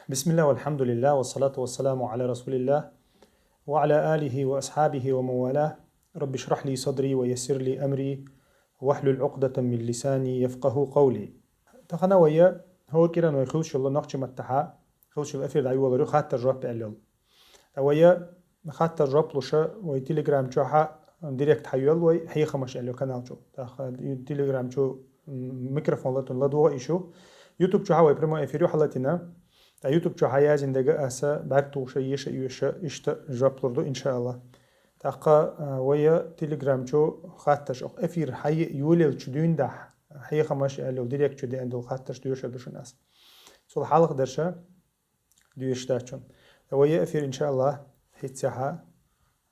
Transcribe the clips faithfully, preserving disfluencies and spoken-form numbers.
بسم الله والحمد لله والصلاة والسلام على رسول الله وعلى آله وأصحابه ومن والاه. رب اشرح لي صدري ويسر لي أمري واحلل عقدة من لساني يفقهوا قولي. Тахана вайя хӀокхуьнан вай хилшалла нохча маттахьа, хилшалла эфир дӀайолар ю хаттар жоп аьлла йолу. Ткъа вайя хаттар жоп луша вай Telegram чохьа директ хьайоьлла вай хьехамаш аьлла йолу канал чу. ТӀаккха Telegram чу м, микрофон латун ладогӀа ишу. YouTube чохьа вай прямой эфир ю хьалатина. Ткъа YouTube чохьа язйина дага аса бӀаьрг тухуша, еша, оьша, иштта жоп лур ду, иншаалла. ТӀаккха а, вайя Telegram чу хатташ оху эфир хьайи юлелчу дуьйндахь хьехамаш аьлла йолу директ чу деана долу хатташ доьшур ду шуна аса. Цул хьалха дарша доьшуш дац шуна. Ткъа вайя эфир, иншаалла, хӀинццехьа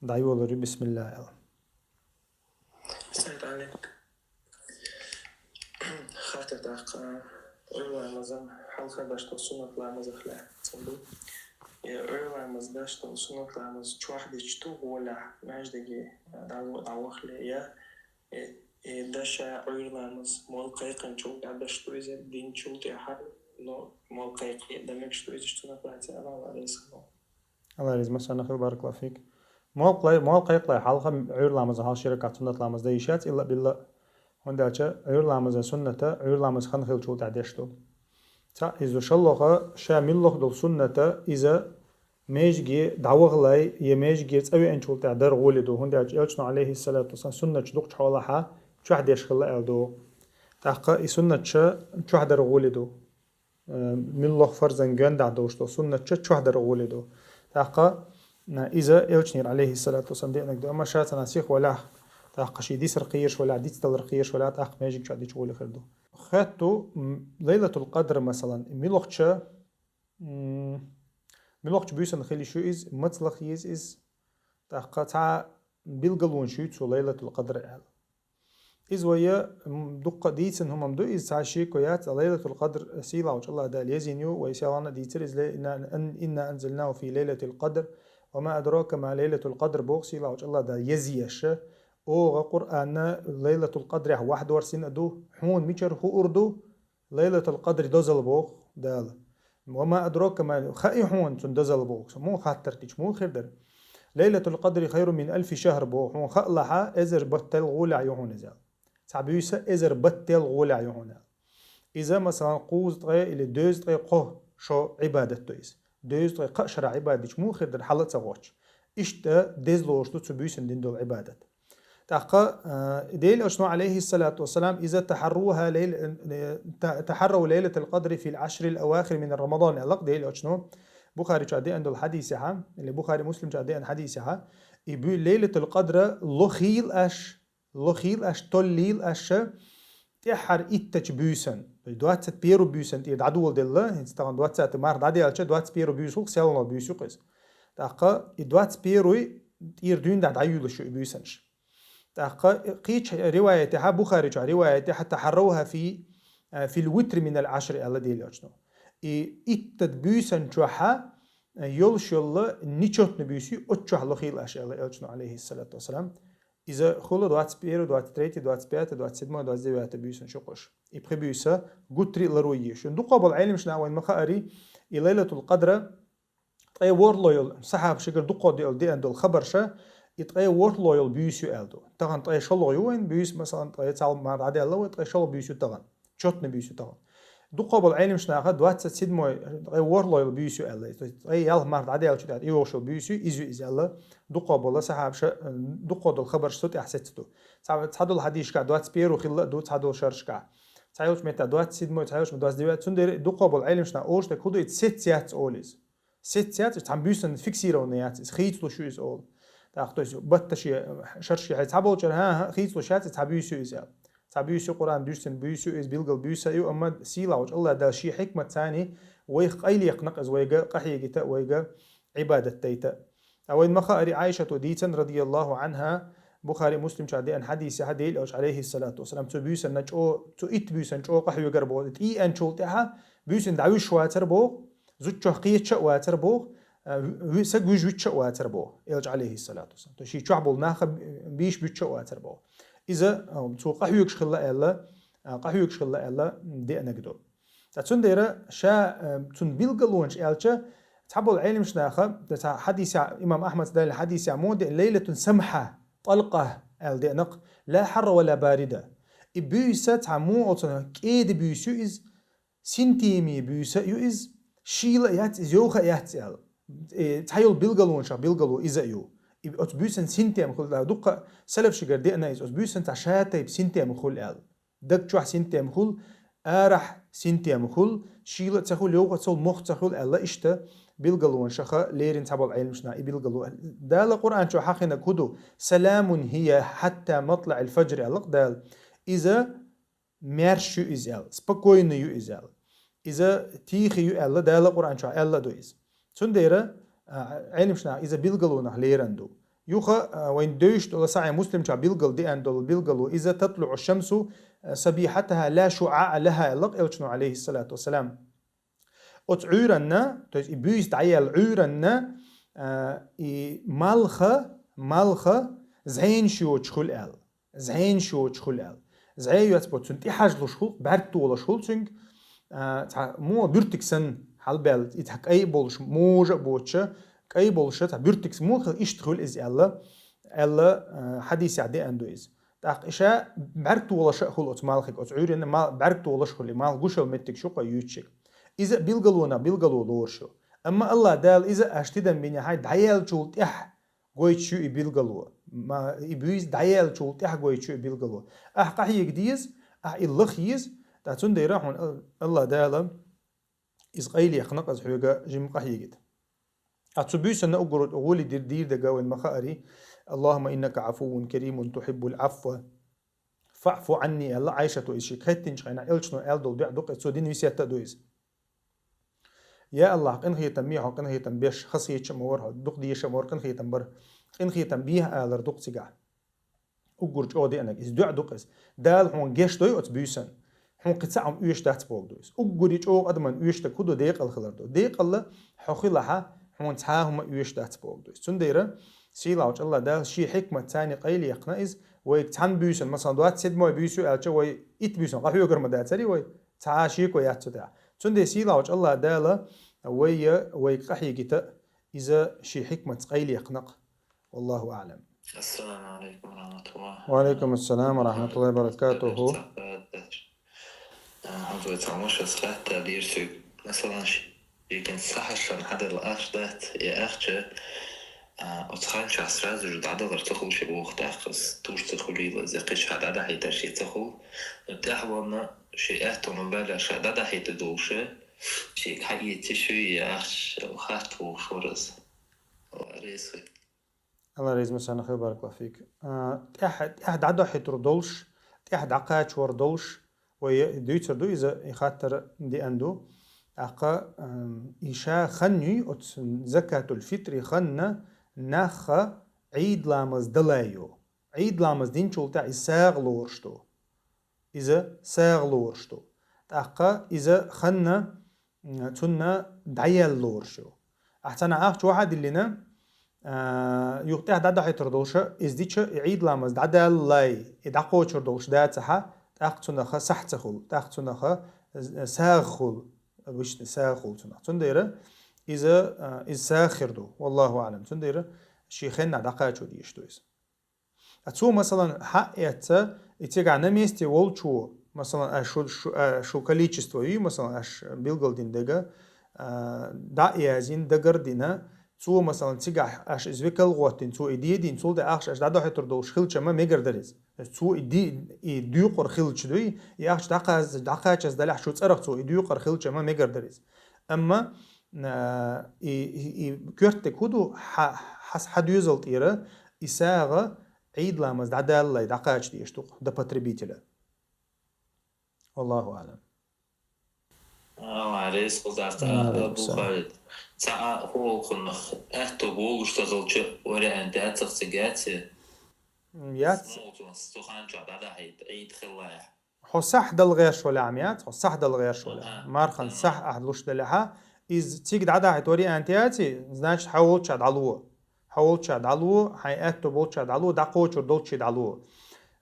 дӀайолар ю, бисмилла аьлла. Сайд Али. Хаттар тӀаккха, Ӏуьйра ламазан хьалха дашдо суннат ламазах лаьцна ду. Э, Ӏуьйра ламаз дашдо суннат ламаз чохь дича ду гӀолехь маьждиге дӀа-, дӀавахале, я, э, э, даша Ӏуьйра ламаз молла кхайкхинчул тӀаьхьа даш ду иза, динчул тӀаьхьа, но молла кхайкхе дан мегаш ду иза суннат лаьцна, Алла реза хуьлда. Алла реза хуьлда, баракаллаху фик. Молла кхай-, молла кхайкхале хьалха Ӏуьйра ламазан хьалха ши ракаӀат суннат ламаз дан йиш яц, илла-билла. ХӀунда аьлча Ӏуьйра ламазан сунната Ӏуьйра ламаз хан хиллачул тӀаьхьа деш ду. Цхьаъ иза ду, шолгӀа ша муьлхха долу сунната иза маьждиге дӀавахале я маьждиге цӀа веанчул тӀаьхьа дар гӀоле ду. ХӀунда аьлча Элчано, Ӏалайхиссалату вассалам, суннаташ дукхачу хьолахьа чохь деш хилла аьлла ду. ТӀаккха и суннаташ чохь дар гӀоле ду. Э, муьлхха фарзан гонаха долуш долу суннаташ чохь дар гӀоле ду. ТӀаккха, э, иза Элчанера, Ӏалайхиссалату вассалам, деанарг ду, амма ша цхьана сиха валахь, тӀаккха шен дисар кхоьруш валахь, дицдалар кхоьруш валахь, тӀаккха маьждиг чохь дича гӀоле хир ду. Хаттар ду, м, Лайлатул-Къадр, масалан, муьлххача, м, муьлххачу буьйсанна хила йиш ю иза, мацалла еза иза, тӀаккха цхьа билгалонаш ю цу Лайлатул-Къадр аьлла. Иза вайя, м, дуккха дийцина хӀума ду, иза цхьа шеко яц, Лайлатул-Къадр сийлахьчу Аллах Дала езйина ю, вай селхана дийцира иза, ле-, инна, ан-, инна анзалнаху фи лайлатил къадр, ва ма адрака ма лайлатул къадр боху сийлахьчу Аллах Дала езъеш. Оха Къуръанна Лайлатул-Къадрехь ваьхьа дорсина а ду, хьуна мичара хуур ду, Лайлатул-Къадри дозалла боху Дала. Ва ма адрака ма, хаьий хьуна цуьнан дозалла боху, муха хаттар дича, муха хир дара? Лайлатул-Къадри хайрун мин алфи шахр боху, хьуна хаалахьа, эзар баттал гӀолехь ю хьуна иза. Цхьа буьйса эзар баттал гӀолехь ю хьуна. Иза, масалан, кхузткъе или доьзткъе кхо шо Ӏибадат ду иза. Доьзткъе кхо шарахь Ӏибадат дича муха хир дара хьала а ца гӀоттуш? Иштта деза лоруш ду цу буьйсанна дина долу Ӏибадат. ТӀаккха, а, Делан Элчано, Ӏалайхиссалату вассалам, иза тахьарруха лайл-, э, та-, тахьаррав лайлатал къадри фил Ӏашрил авахир мин Рамадан аьлла-кх Делан Элчано. Бухари чохь деана долу хьадисехьа, или Бухари, Муслим чохь деана хьадисехьа, и буь-, Лайлатул Къадр лохийла аш, лохийла аш, толлийла аш, тӀаьххьара иттачу буьйсан, то есть двадцать первый буьйсан тӀера дӀадоладелла, хӀинца тахана двадцатый март дӀадаьлча, двадцать первый буьйса хӀу-, селхана буьйса ю-кх иза. ТӀаккха и двадцать первый тӀера дуьйна дӀа-, дӀайоьлуш ю и буьйсанаш. ТӀаккха кхечу риваятехьа, Бухари чохь риваятехьа, тахьарравха фи, э, фил витри минал Ӏашри аьлла Делан Элчано. И иттад буьйсан чохьа, э, йолуш йолла нечётный буьйса ю, оцу чохь лохийла аш аьлла Элчано, Ӏалайхиссалату вассалам. Иза хула двадцать первый, двадцать третий, двадцать пятый, двадцать седьмой, двадцать девятый буьйсанаш ю-кх уьш. И пхи буьйса гуттар а ларой еза. Дукха болу Ӏеламнаха вайна ма хаари, и Лайлатул Къадр ткъе ворхӀалгӀа йолу, сахьабашкара дукха де-, деана долу хабарша, и ткъе ворхӀалгӀа йолу буьйса ю аьлла ду. Тахана ткъе шолгӀа ю вайн буьйса, масалан, ткъе цхьалла март дӀадаьлла вай, ткъе шолгӀа буьйса ю тахана. Чётный буьйса ю тахана. Дукха болу Ӏеламнаха двадцать седьмой, ткъе ворхӀалгӀа йолу буьйса ю аьлла. То есть ткъе ялх март дӀадаьллачу тӀехь йогӀуш йолу буьйса ю, иза ю иза аьлла. Дукха болу сахьабаша, дукха долу хабарш цу тӀехь сецна ду. Цхьа-, цхьадолу хьадисашкахь двадцать первый хилла а ду, цхьадолу шерашкахь. Цхьайолчу меттехь двадцать седьмой, цхьайолчу меттехь двадцать девятый. Цундела дукха болу Ӏеламнаха олуш дерг хӀун ду, иза сеца яц олу иза. Сеца яц, иза цхьана буьйсанна фиксированный яц, иза хийцалуш ю иза олу. ТӀаккха, то есть, батташи, шераши хьайн цхьаболчара, хӀан-хӀа, хийцалуш яц, иза цхьа буьйса ю иза аьлла. Цхьа буьйса ю, Къуръан дуьйцина буьйса ю, иза билггал буьйса ю, амма сийлахьчу Аллах Дала шен хьикматца вайх къайленах иза вайга къахьегийта, вайга Ӏибадат дайта. Ткъа вайна ма хаари, Ӏайшата дийцина, радияллаху Ӏанха, Бухари, Муслим чохь деана хьадисехьа, Делан Элча, Ӏалайхиссалату вассалам, цу буьйсанна чӀо-, цу итт буьйсанна чӀогӀа къахьоьгура боху, тӀееанчул тӀаьхьа буьйсанна дӀавуьжуш вацара боху, зудчух кхеташ а вацара боху, а, ви-, саг вуьжуш вуьтуш а вацара боху, Элча, Ӏалайхиссалату вассалам. То есть шен чохь болу нах а бийш буьтуш а вацара боху. Иза, а, цо къахьоьгуш хилла аьлла, а, къахьоьгуш хилла аьлла деанарг ду. Ца цундера ша, э, цун билгалонаш аьлча, цхьаболу Ӏеламаш наха, ца хьадисехь, имам Ахьмад далла хьадисехь мо де, лайлатун самхьа, тӀалкъа аьлла деанакх, ла хьарра ва ла барида. И буьйса цхьа мо оцу кӀеда буьйса ю иза, синтеми буьйса ю иза, шийла а яц иза, йовха а яц аьлла. Э, цхьа йолу билгалонашах билгало иза а ю. И оцу буьйсан синтем хуьлу, дуккха салаф шигара деана иза, оцу буьйсан цхьа ша тайпа синтем хуьлу аьлла. Даг чохь синтем хуьлу, арахь синтем хуьлу, шийла а ца хуьлу, йовха а ца хуьлу, мох ца хуьлу аьлла, иштта билгалонашаха лерина цхьаболу Ӏеламаш наха и билгало. Дала Къуръан чохь хьахийнарг хӀун ду? Саламун хия хьатта матлаӀил фаджр аьлла-кх Дала. Иза маьрша ю иза аьлла, спокойно ю иза аьлла. Иза тийхи ю аьлла, Дала Къуръан чохь аьлла а ду иза. Цундела, а, Ӏеламаш наха иза билгалонах лерина ду. Юха, а, вайн девзаш долу Сахьихь Муслим чохь билгал деана долу билгало, иза татлуӀу шамсу, а, сабихьатаха ла шуӀаӀа лаха аьлла-кх Элчано, Ӏалайхиссалату вассалам. Оцу Ӏуьйранна, то есть и буьйса дӀаяьлла Ӏуьйранна, а, и малха, малха зӀенаш йоцуш хуьлу аьлла. ЗӀенаш йоцуш хуьлу аьлла. ЗӀе йоцу бо цунна тӀехьажлуш хуьлу, бӀаьрг толуш хуьлу цуьнга, а, цхьа мо буьртиг санна хьалабаьлла, и цхьа кӀай а болуш, можа а боцуша, кӀай болуша, цхьа буьртиг санна мо хила, иштта хуьлу иза аьлла, аьлла, а, хьадисехь деана ду иза. ТӀаккха и ша бӀаьрг толуша а хуьлу оцу малхиг, оцу Ӏуьйранна мал-, бӀаьрг толуш хуьлу, и малх гуш йолу меттиг шу кхо юьйцуш ерг. Иза а билгалонах билгало лоруш ю. Амма Аллах Дала иза аша тидам бинехь, дӀаяьллачул тӀаьхьа гойтуш ю и билгало. Ма-, и буьйса дӀаяьллачул тӀаьхьа гойтуш ю и билгало. Ахь къахьега деза, ахь и лаха еза, ткъа цундела хьуна Ал-, Аллах Дала иза къайлаяккхина-кх, иза хьоьга жимма къахьегийта. Ткъа цу буьйсанна уггар гӀоли дир-, дийр дага вайн ма хаарий: «Аллахумма иннака Ӏафуввун каримун тухьиббул Ӏафва фаӀфу Ӏанни», аьлла Ӏайшато, иза шига хеттинчу хенахь Элчано аьлла долу дуӀа ду-кх иза, цо дина весет а ду иза. Я Аллах, къинхетам бе, хьо къинхетам беш, хазахеташ а ма вара хьо, дукха дезаш а ма вара, къинхетам бара. Къинхетам бехьа алар ду-кх цигахь. Уггар чӀогӀа деанарг, иза дуӀа ду-кх иза. Дала хьуна гечдой оцу буьйсанна. Хьуна кхин цхьа хӀума оьшуш дац бохург ду иза. Уггаре чӀогӀа адаман оьшург хӀун ду, декъал хилар ду. Декъал хьо хилахь, хьуна цхьа а хӀума оьшуш дац бохург ду иза. Цундела сийлахьчу Аллах Дала шен хьикмат царна къайлаяккхина иза, вайга цхьана буьйсанна, масалан, двадцать седьмой буьйса ю аьлча, вай итт буьйсанна къахьоьгур ма дацарий вай? Цхьа а шеко яц цу тӀехь. Цундела сийлахьчу Аллах Дала вай, вайга къахьегийта иза шен хьикматца къайлаяккхина-кх. Валлаху аӀлам. Ассаламу Ӏалайкум ва рахматуллах. Ва Ӏалайкум ассалам ва рахматуллахи ва баракатуху. А, хьан вай цхьа машас хатта дийр суьг. Масалан, ши-, шийтан сахьаршан хьадарла ахча дац, я ахча, а, оцу хан чохь сразу же дӀадалар ца хуьлу ши воху тӀаккха, туш ца хуьлийла, закхиш хьа дӀадахьийтар ши ца хуьлу. Но тӀаьхьа ванна ши аьтту ма баьлла ша дӀадахьийта долуша, шига хьаэций шуьй, я ахча хатта вохуш вара иза. Алла реза хуьлда. Алла реза ма санна хила, баракаллаху фик. А, тӀаьхьа, тӀаьхьа дӀадохьуьйтур долуш, тӀаьхьа дӀакхачор долуш, вай дуьйцур ду иза, и хаттар деана ду. ТӀаккха, ам, и ша хан юй, оцу закатул фитри ханна нахха Ӏийд ламаз далайо. Ӏийд ламаз динчул тӀаьхьа иза сагӀа лоруш ду. Иза сагӀа лоруш ду. ТӀаккха иза ханна, м, цунна дӀаяьлла лоруш ю. Ахь цхьана ахча вахьа диллина, а, юха тӀаьхьа дӀадахьийтур долуша, иза дича, и Ӏийд ламаз дӀадаллалай, и дӀакхочур долуш дацахьа, тӀаккха цунаха сахь ца хуьлу, тӀаккха цунаха, э, сагӀа хуьлу, вуьшта сагӀа хуьлу цунах. Цундела иза, а, иза сагӀа хир ду, валлаху аӀлам. Цундела шен хеннахь дӀакхачо дезаш ду иза. А цо, масалан, хьаэцна, и цигахь на месте волчо, масалан, а шу, шу, а шу количество юй, масалан, аш билгалдина дега, а, дӀа а язйина, дагар а дина, цо, масалан, цигахь аш иза векал гӀоттина, цо и дедина, цул тӀе ахча аш дӀадохьуьйтур долуш хилча ма мегар дара иза. Цо и ди-, и дуьйкъур хилча дуй, и ахча дӀакхаз-, дӀакхачаза далахь шу цӀарах цо и дуьйкъур хилча ма мегар дара иза. Амма, а, и, и, и коьртаниг хӀун ду, хьа-, хьас-, хьан доьзал тӀера, и сагӀа Ӏийд ламаз дӀадаллалай дӀакхача дезаш ду-кх до потребителя. Валлаху аӀлам. Алла реза хуьлда, Алла реза хуьлда. Бухари. Цхьа а хӀокхунах аьтто болуш ца хилча, вариант яцахь цига яц? М, яц. Муха цу хан чохь дӀадахьийта, Ӏийд хиллехь. Хьо сахь дала гӀерш валахь ма яц, хьо сахь дала гӀерш валахь. Аха. Мархан сахь ахь луш далахьа, иза цига дӀадахьийта вариант яций, значит, хьан волччохь дӀало. Хьан волччохь дӀало, хьайн аьтто болччохь дӀало, дӀакхочур долччий дӀало.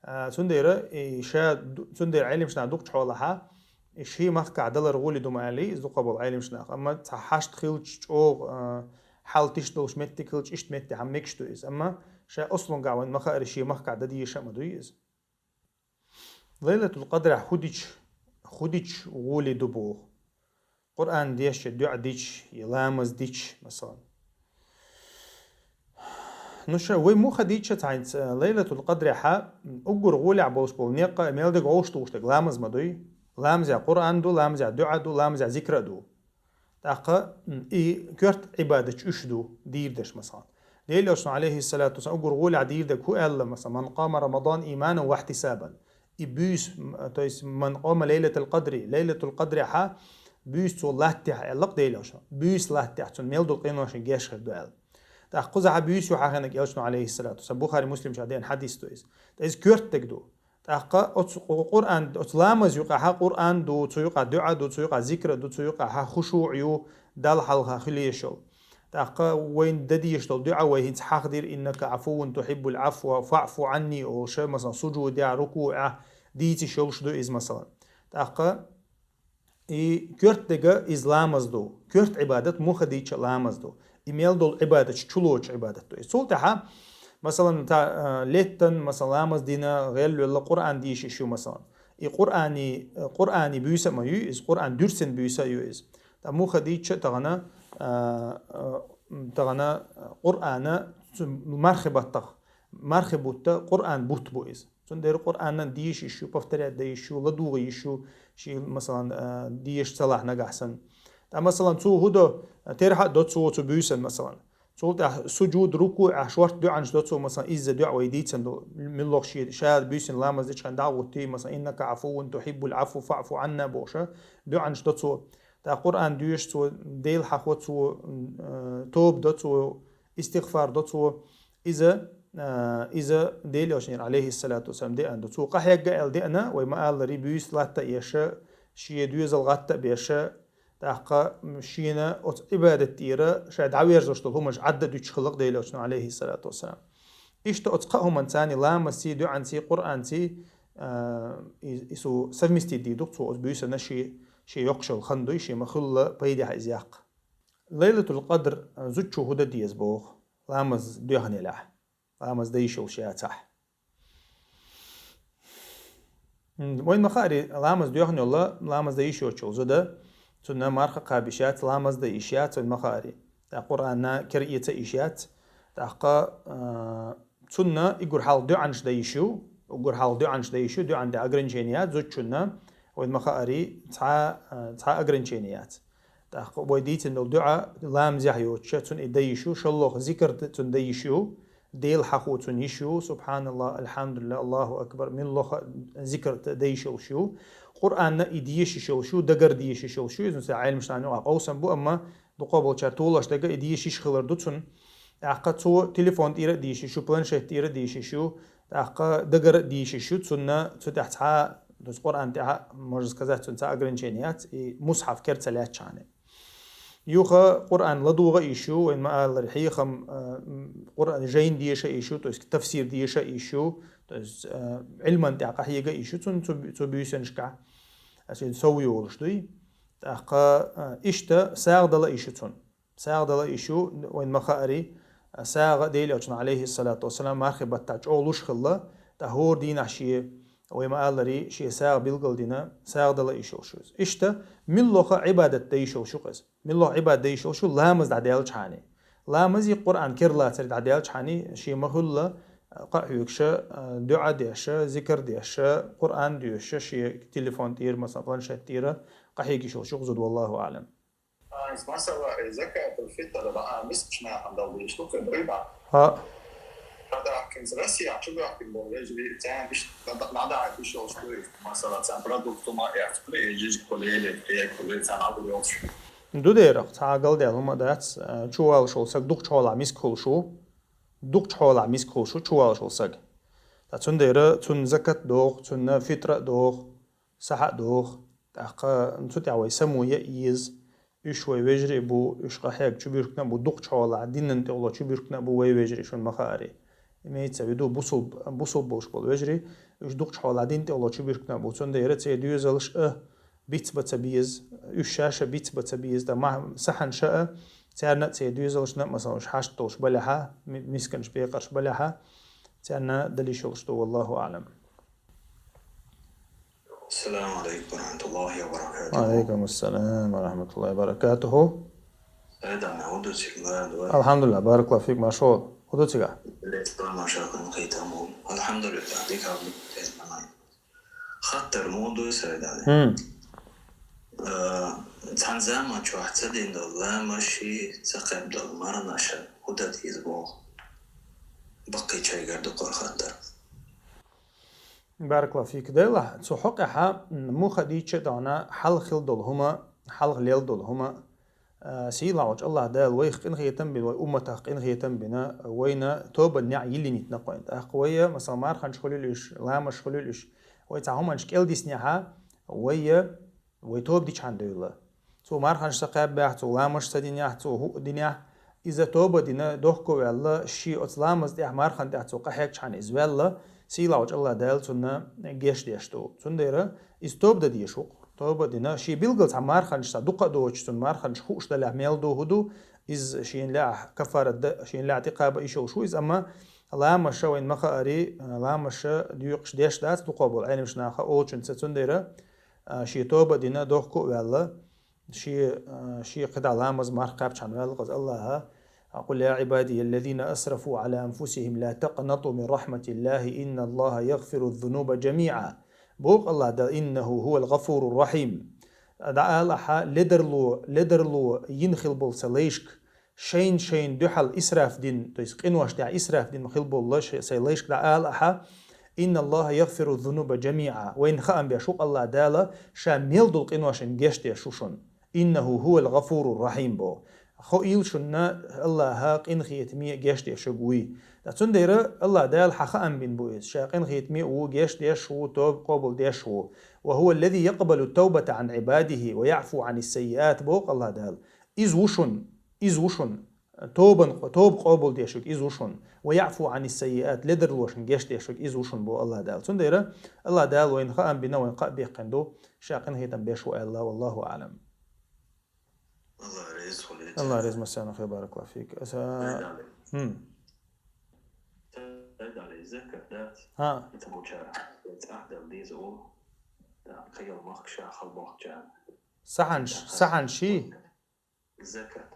А, цундела, и ша ду-, цундела Ӏеламаш наха дукхачу хьолахьа, И ший махкахь далар гӀоли ду ма аьлли, иза дукха болу Ӏеламаш нах. Амма цхьа хьашт хилча, чӀогӀа, а, хьал тиш долуш меттиг хилча, иштта метте хьан мегаш ду иза. Амма ша ослунгахь вайн ма-хаъара ший махкахь дан дезаш а ма дуй иза. Лайлатул Къадрехь хӀу дича, хӀу дича гӀоли ду боху. Къуръан дешча, дуьӀа дича, я ламаз дича, масалан. Ну, ша, вай муха дийча цхьаьнца, Лайлатул Къадрехьа, уггар гӀолехь болуш болу некъа, мел дерг вовшах тухуш дерг ламаз ма дуй. Ламазехь Къуръан ду, ламазехь дуьӀа ду, ламазехь зикра а ду. ТӀаккха, м, и коьрта Ӏибадатчу уьш ду, дийр дерш, масалан. Делан Элчано, алейхиссалату вассалам, уггар гӀолехь дийр дерг хӀу аьлла, масалан, «Ман къама Рамадан иманан ва ихтисабан». И буьйса, м, то есть, «Ман къама Лайлатул Къадри», Лайлатул Къадрехьа, буьйса цо латтехь, аьлла-кх Делан Элчано. Буьйса латтехь, цунна мел долу къиношна геш хир ду аьлла. ТӀаккха кхузахьа буьйса ю хьахийнарг Элчано, алейхиссалату вассалам, Бухари, Муслим чохь деана хьадис ду иза. ТӀаккха иза коьрта дерг ду. ТӀаккха оцу Къу-, Къуръан, оцу ламаз юкъахьа Къуръан ду, цу юкъахь дуьӀа ду, цу юкъахь зикра ду, цу юкъахьа хушуъ ю, Далла хьалха хила езаш йолу. ТӀаккха вайна дан дезаш долу дуьӀа вай хӀинца хьахдира: «Иннака Ӏафувун тухьиббул Ӏафва фаӀфу Ӏанни», олуш, масалан, сужудехь, рукуӀехь дийцаш йолуш ду иза, масалан. ТӀаккха и коьрта дерг иза ламаз ду, коьрта Ӏибадат муха дийча ламаз ду. И мел долу Ӏибадаташ чулоцу Ӏибадат ду. И цул тӀаьхьа, масалан, та, а, леттан, масалан, ламаз дина, гӀелвелла, Къуръан дийшиш ю, масалан. И Къуръани, Къуръани буьйса а ма ю иза, Къуръан дуьрсина буьйса а ю иза. Ткъа муха дийча тахана, а, а, тахана Къуръана цу мархи баттах, мархи бутта Къуръан бутт бу иза. Цундела Къуръанан дийшиш ю, повторять дайиш ю, ладугӀа йиш ю, ши, масалан, а, дийш ца лахь нагахь санна. Ткъа, масалан, цо хӀу до, терхьа а до цо цу буьйсан, масалан. Цул тӀаьхьа сужуд, рукуӀехь шорта дуьӀанаш до цо, масалан, изза дуьӀа вай дийцина ду, муьлхха шен ша буьйсина ламаз дечу хенахь дӀа а гӀоттий, масалан, «Иннака Ӏафувун тухьиббул Ӏафва фаӀфу Ӏанна», бохуш, дуьӀанаш до цо. ТӀаккха Къуръан доьшу цо, Дела хьахо цо, м, э, тоба до цо, истигъфар до цо. Иза, э, иза Делан Элчанера, алейхиссалату вассалам, деана ду. Цо къахьегна аьлла деана, вай ма-аллара, буьйса латта а еш, шен доьзал гӀатта а беш, тӀаккха, м, шена оцу Ӏибадат тӀера ша дӀаверзош долу хӀуманаш Ӏадда дуьтуш хилла-кх Делан Элчано, алейхиссалату вассалам. Иштта оцу кхаа хӀуманцаний, ламазций, дуьӀанций, Къуръанций, а, и, и цо совместить дийр ду-кх цо оцу буьйсанна шен, шен йоккхуш йолу хан дуй, шен ма-хуьллу пайдехь иза яккха. Лайлатул Къадр зудчо хӀу дан деза боху, ламаз доьхна елахь, ламаз дан йиш йолуш яцахь. М, вайн ма-хаъара, ламаз доьхна йолу, ламаз дан йиш йоцуш йолу зуда, цунна марха кхаба йиш яц, ламаз дан йиш яц, вайн ма-хаъара. ТӀаккха Къуръанна кара эца а йиш яц. ТӀаккха, а, цунна уггар хьалха дуьӀанаш дан йиш ю, уггар хьалха дуьӀанаш дан йиш ю, дуьӀан тӀе ограничение яц зудчунна, вайн ма-хаъара, цхьа, а, цхьа ограничение яц. ТӀаккха вай дийцина долу дуьӀа ламазехь йоцуш, цунна и дан йиш ю, шолгӀа зикар цунна дан йиш ю, Дела хьахо цунна йиш ю, субханаллах, алхьамдулиллах, Аллаху акбар, муьлхха зикар дан йиш йолуш ю. Къуръанна и дешаш йолуш ю, дагара дешаш йолуш ю. Иза, масала, Ӏеламнаха юкъахь къовсам бу, амма дукха болчара толош дерг и дешаш хилар ду цунна. ТӀаккха цо телефон тӀера а дешаш ю, планшет тӀера а дешаш ю, тӀаккха дагара а дешаш ю, цунна цу тӀехь цхьа, то есть Къуръан тӀехь, можно сказать, цунна цхьа ограничение яц, и мусхьаф кара ца лаьцчхьана. Юха Къуръан ладугӀа а йиш ю, вайн ма-аллара, хьехам, а, м, Къуръан жайна деша а йиш ю, то есть тафсир деша а йиш ю, то есть, а, Ӏилман тӀехь къахьега а йиш ю цунна цу, цу буьйсанашкахь, а, шен сов йолуш дуй. ТӀаккха, а, иштта сагӀа дала а йиш ю цунна. СагӀа дала а йиш ю, вайн ма-хаъара, а, сагӀа Делан Элчано, алейхиссалату вассалам, мархи баттахь чӀогӀа луш хилла, тӀаккха хӀора дийнахь шен, вай ма-аллара, шен сагӀа билгал дина, сагӀа дала а йиш йолуш ю иза. Иштта, муьлхха Ӏибадат дан йиш йолуш ю-кх иза. Муьлхха Ӏибадат дан йиш йолуш ю, ламаз дӀадаьллачхьана. Ламази Къуръан кара лацари дӀадаьллачхьана, шен ма-хуьллу, а, кхаъ хьоьгуш, а, дуьӀа деш, зикар деш, Къуръан доьшуш, шен телефон тӀера, масала, планшет тӀера къахьега йиш йолуш ю-кх зуда, валлаху аӀлам. А, из масала, э, закатул фитр, а, мискачу нахана дала дезаш ду, кхин дуй бан. ХӀаъ. ХӀаъ, тӀаккха из Россия чу баьхкина болу вежарий, царна иштта дӀа-, дӀадахьийта йиш йолуш дуй, масала, царна продукт хӀума а эцна, или жижиг хуьлий, или кхек хуьлий, царна Ӏадур йолуш. Ду дерах, цхьа а галдаьлла хӀума дац, а, чуволуш волу саг дукхачу хьолахь миска хуьлуш ву. Дукхачу хьолахь миска хуьлуш ву чуволуш волу саг. Ткъа цундела цунна закат а доху, цунна фитра а доху, сахьа а доху. ТӀаккха цу тӀехь вай само ян а еза. Уьш вай вежарий а бу, уьш къахьега чубуьркина а бу, дукхачу хьолахь динан тӀехула чубуьркина а бу вай вежарий, шуна ма-хаъара. Имеется в виду, бусулба, бусулба болуш болу вежарий, уьш дукхачу хьолахь дин тӀехула чубуьркина а бу. Цундела церан доьзалш а, бицбаца беза, уьш шаьш а бицбаца беза, ткъа ма-, сахьанаш а, царна а церан доьзалшна а, масала, уьш хьашт долуш балехьа, ми-, мисканаш, пекъарш балехьа, царна дала йиш йолуш ду, валлаху аълам. Ассаламу алейкум ва рахматуллахи ва баракатуху. Ва алейкум ассалам ва рахматуллахи ва баракатуху. Сайдана, хӀун ду цига, ладу? Алхьамдулиллах, баракаллаху фик, маршо. ХӀун ду цига? Лестор, маршо, хӀун хетам бу? Алхьамдулиллах, дика хабу, тезманай. Хаттар муха ду, Сайдана? Хм. Э, цхьана заман чохь ца дина долу ламаш а, ца кхаьбна долу марханаш а хӀун дан деза боху? Баккхийчаьргара ду кху хаттар. Баракаллаху фик. Делахь, цу хьокъехьа, м, муха дийча а догӀна, хьалха хила долу хӀума, хьалха лела долу хӀума, а, сийлахь волчу Аллах Дала вайх къинхетам бина, вай умматах къинхетам бина, вайна тобанан неӀ йиллинийта накъойн. ТӀаккха вай, масала, марханаш хуьлийла уьш, ламаш хуьлийла уьш, вай цхьа хӀуманаш кӀел диснехьа, вай, вай тоба дичхьана девлла. Цо марханаш ца кхаьбнехь, цо ламаш ца динехь, цо хӀуъа динехь, иза тоба дина, дохко а ваьлла, шен оцу ламаза тӀехь, мархана тӀехь цо къахьегчхьана иза ваьлла, сийлахь волчу Аллах Дала цунна геч деш ду. Цундела иза тоба дан дезаш ву-кх. Тоба а дина, шен билггал цхьа марханаш цхьа дукха а доцуш, цунна марханаш хууш далехь мел ду, хӀун ду, иза шена лаахь каффарат дан, шена лаахь тӀекхаба йиш йолуш ву иза, амма ламаша вайна ма-хаари, ламаша доькъуш деш дац дукхо болу Ӏеламнаха олучунца, цундела, а, шен тоба а дина, дохко а ваьлла, шен, а, шен кхидӀа ламаз, марха кхаьбчхьана ваьлла-кх иза Аллаха: «Къул я Ӏибадия аллазина асрафу Ӏала анфусихим ла такънату мин рахматиллахи, инна Аллаха ягъфиру зунуба жамиӀа», боху Аллах Дала, «иннаху хӀувал гъафуру рахьим». ДӀаала ахьа ледарло, ледарло йина хила болу сан лайшка, шайна-шайна дуьхьал исраф дина, то есть къиношна тӀехь исраф дина хила болу ша-, сайн лайшка дӀаала ахьа: «Инна Аллаха ягъфиру зунуба жамиӀа». Вайна хаам беш ву-кх Аллах Дала, ша мел долу къиношна геч деш ву шуна. «Иннаху хӀувал гъафуру рахьим», боху. Хоийла шуна, Аллаха къинхетаме, геч дешверг вуй. Ткъа цундела Аллах Дала хьан хаам бина бу иза, ша къинхетаме а ву, геч деш а ву, тоба къобалдеш а ву. «Ва хӀува аллази якъбалу ттавбата Ӏан Ӏибадихи ва яӀфу Ӏанис саййиат», боху Аллах Дала. Иза ву шуна, иза ву шуна, тобан, тоба къобалдешверг иза ву шуна, «ва яӀфу Ӏанис саййиат», ледарлошна геч дешверг иза ву шуна, боху Аллах Дала. Цундела Аллах Дала вайна хаам бина, вайна кхаъ беккхина ду, ша къинхетам беш ву аьлла, валлаху аълам. Аллах реза хуьлда. Аллах реза, массарна хир, баракаллаху фик. Аса... Сайдали. Хм. Сайдали, закат дац? ХӀа. Итабучара. ЦӀахдал деза у. Да, кхел махка ша халбохча. Сахьанш, сахьанш ши? Закат.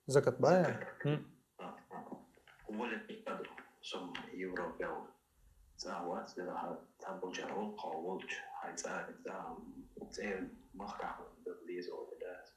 Закат бая? Закат. Хм. А, а. Валет аду, сум Европел. ЦӀа вац, дела хьа, цхьа болчара волу, кхо волчу, хьай цӀа, цӀа, цӀе махкахь дала деза олу дац.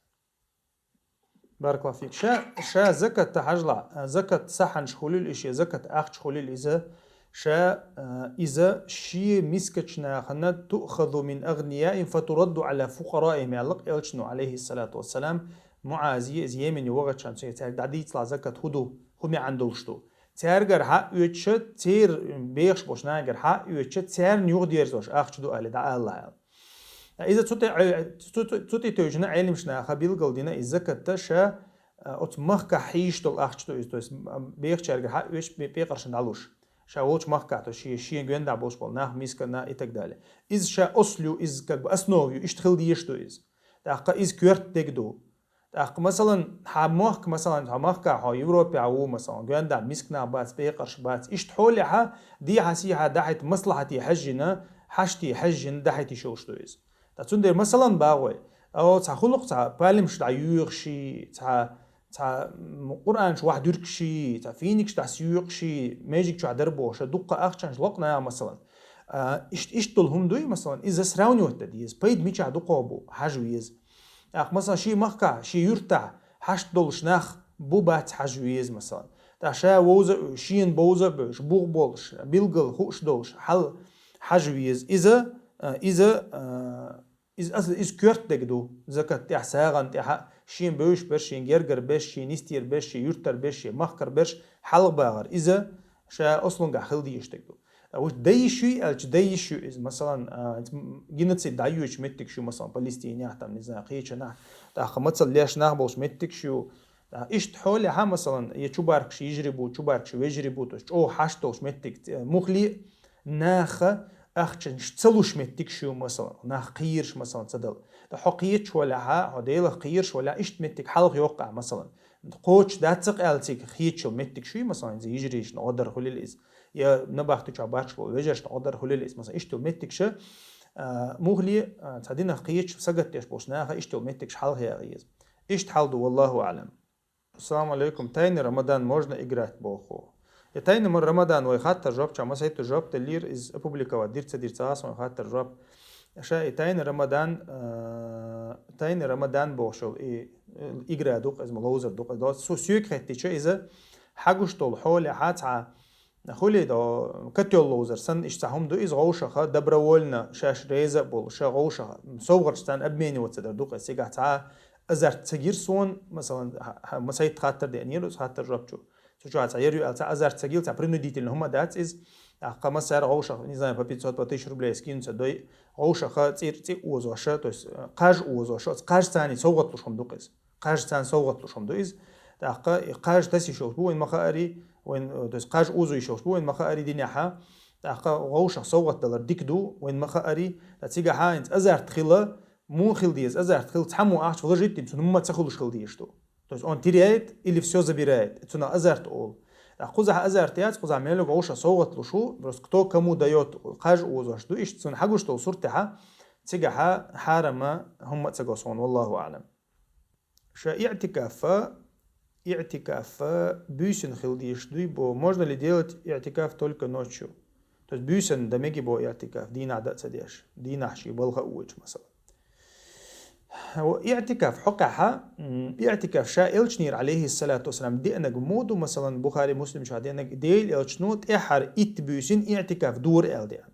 Баракаллаху фик. Ша, ша закат та хьажла, закат сахьанш хуьлийла иш, я закат ахча хуьлийла иза, ша, а, иза шен мискачу нахана, «туъхазу мин агънияихим фатурадду Ӏала фукъараихим», аьлла-кх элчано, алейхиссалату вассалам, Муазе, иза Йемене вахачхьана, цуьнга цаьрга дӀадийцалахь закат хӀун ду, хӀун маьӀна долуш ду. Цаьргара хьаоьцуша, церан бехаш болчу нагара хьаоьцуша, царна юхадерзош ахча ду аьлла, дӀаала аьлла. Иза цу тӀе, цу, цу, цу тӀе тевжина Ӏеламаш наха билгал дина, иза закатта ша, а, оцу махкахь хьийзаш долу ахча ду иза, то есть, м, бехачаьргара хьаоьцуш, бе-, пекъаршна дӀалуш. Ша волчу махкахь, то есть, шен, шен гуьнда болуш болу нах, мискана и так далее. Иза ша ослу ю, иза как бы основа ю, иштта хила дезаш ду иза. ТӀаккха иза коьрта дег ду. ТӀаккха, масалан, хьан мохк, масалан, хьан махка, хьо Европе ву, масалан, гоьнда мискнах бац, пекъарш бац. Иштта хьолехьа, дехьа-сехьа дахьийта маслахьате хьаьжжина, хьаштий хьаьжжина дахьийта йиш йолуш ду иза. Ткъа цундела, масалан, багӀой, о, цхьа хӀуллакх, цхьа палмаш дӀа юьйхуший, цхьа, цхьа, м, Къуръанаш вахь дуьркуший, цхьа финикаш дӀа соькъуший, межиг чохь дара бохуша, дуккха ахчанаш локъу наха, масалан. А, ишт-, иштта долу хӀума дуй, масалан, иза сравнивать дан деза, пайда мичахь дукхо бу, хьажа веза. ТӀаккха, масалан, шен махкахь, шен юьртахь хьашт долуш нах бу, бац хьажа веза, масалан. ТӀаккха ша вовза а вуьйш, шена бовза а бевзаш, бух болуш, билггал хууш долуш, хьал хьажа веза. Иза, а, иза, а, иза, иза коьрта дег ду, закат тӀехь, сагӀан тӀехь, шен бевзаш берш, шен гергара берш, шен нисдера берш, шен юьртара берш, шен махкара берш хьалха багӀар. Иза ша ослунгахь хила дезаш дег ду. А уьш дай йиш ю аьлча, дай йиш ю иза. Масалан, а, геноцид дӀайоьдуш меттигаш ю, масалан, Палестинехь, там, не знаю, кхечанахь, тӀаккха мацалла леш нах болуш меттигаш ю. А, иштта хьолехьа, масалан, я чубаркаш йижарий бу, чубаркаш вежарий бу, то есть чӀогӀа хьашт долуш меттиг, э, мухли а наха ахчанаш ца луш меттигаш ю, масалан, нах кхийраш, масалан, ца дала. ТӀаккха хьо кхеташ валахьа, хьо Делах кхийраш валахьа, иштта меттиг хьалха йоккхахь, масалан. Кхочуш дац-кх аьлла цига кхеташ йола меттигаш ю, масалан, иза йижарийшна гӀо дар хулил иза. Я набахти чу баьчча бола вежаршна гӀо дар хулил иза, масалан, иштта йола меттигаш, а, мухли, а, цхьа динах кхеташ, сагатдеш болча наха иштта йола меттигаш хьалха яха еза. Иштта хьал ду, валлаху аълам. Ассаламу алейкум. Тайный Рамадан можно играть боху? И тайный ма-, Рамадан вай хаттар жоп ча масайту жоп делир из опубликовать дирца дирца ас вай хаттар жоп. Ша и тайный Рамадан, э, тайный Рамадан бохшул и, э, игра дук из ма лоузер дук из. Су сюк хеттича иза хагуш дол холи хаца хули до котёл лоузер сан иш цахум ду из гӀовшаха добровольно шаш реза бол ша гӀовшаха совгӀатш цан обмениваться дар дук из сига ца азарт ца гир сон, масалан, ха-, ха-, масайт хаттар де, нир уз хаттар жоп чу. Цу чу ца ер ю алца азарт ца гил, ца принудительно хума дац из. Ахка масар гӀовшах, не знаю, по пятьсот, по тысяче рублей скинуться дой, гӀовшаха цир ци узоша, то есть, э, кхаж узоша, кхаж цани совгӀат луш хум дук из. Кхаж цан совгӀат луш хум ду из. Ахка и кхаж тас ишол бу, вайн маха ари, вайн, э, то есть кхаж узу ишол бу, вайн маха ари диняха. Ахка гӀовшах совгӀат далар дик ду, вайн маха ари, та цига ха инц азарт хила, Мун хил деза, азарт хил, цхьаммо ахча вложить дин, цунна ма ца хулуш хил деза ду. То есть он теряет или всё забирает, цуна азарт ол. А кхузахь азарт яц, кхузахь мелуг гӀовша совгӀат лушу, просто кто кому даёт, кхаж узош ду, ишт цун хагуш дол суртаха, цигахьа хьарама хумма ца госун, валлаху аълам. Ша иътикафа, иътикафа буьйсин хил деза дуй бо, можно ли делать иътикаф только ночью? То есть буьйсан да меги бо иътикаф, дийнахь да ца деш, дийнахь ши балха уч, масала. Ва иътикаф хьокъаха, м, иътикаф ша элчнир, алейхи салату вассалам, деанаг моду, масалан, Бухари, Муслим ша деанаг, Дел элчну тӀехьар ит буьйсин иътикаф дур эл деан.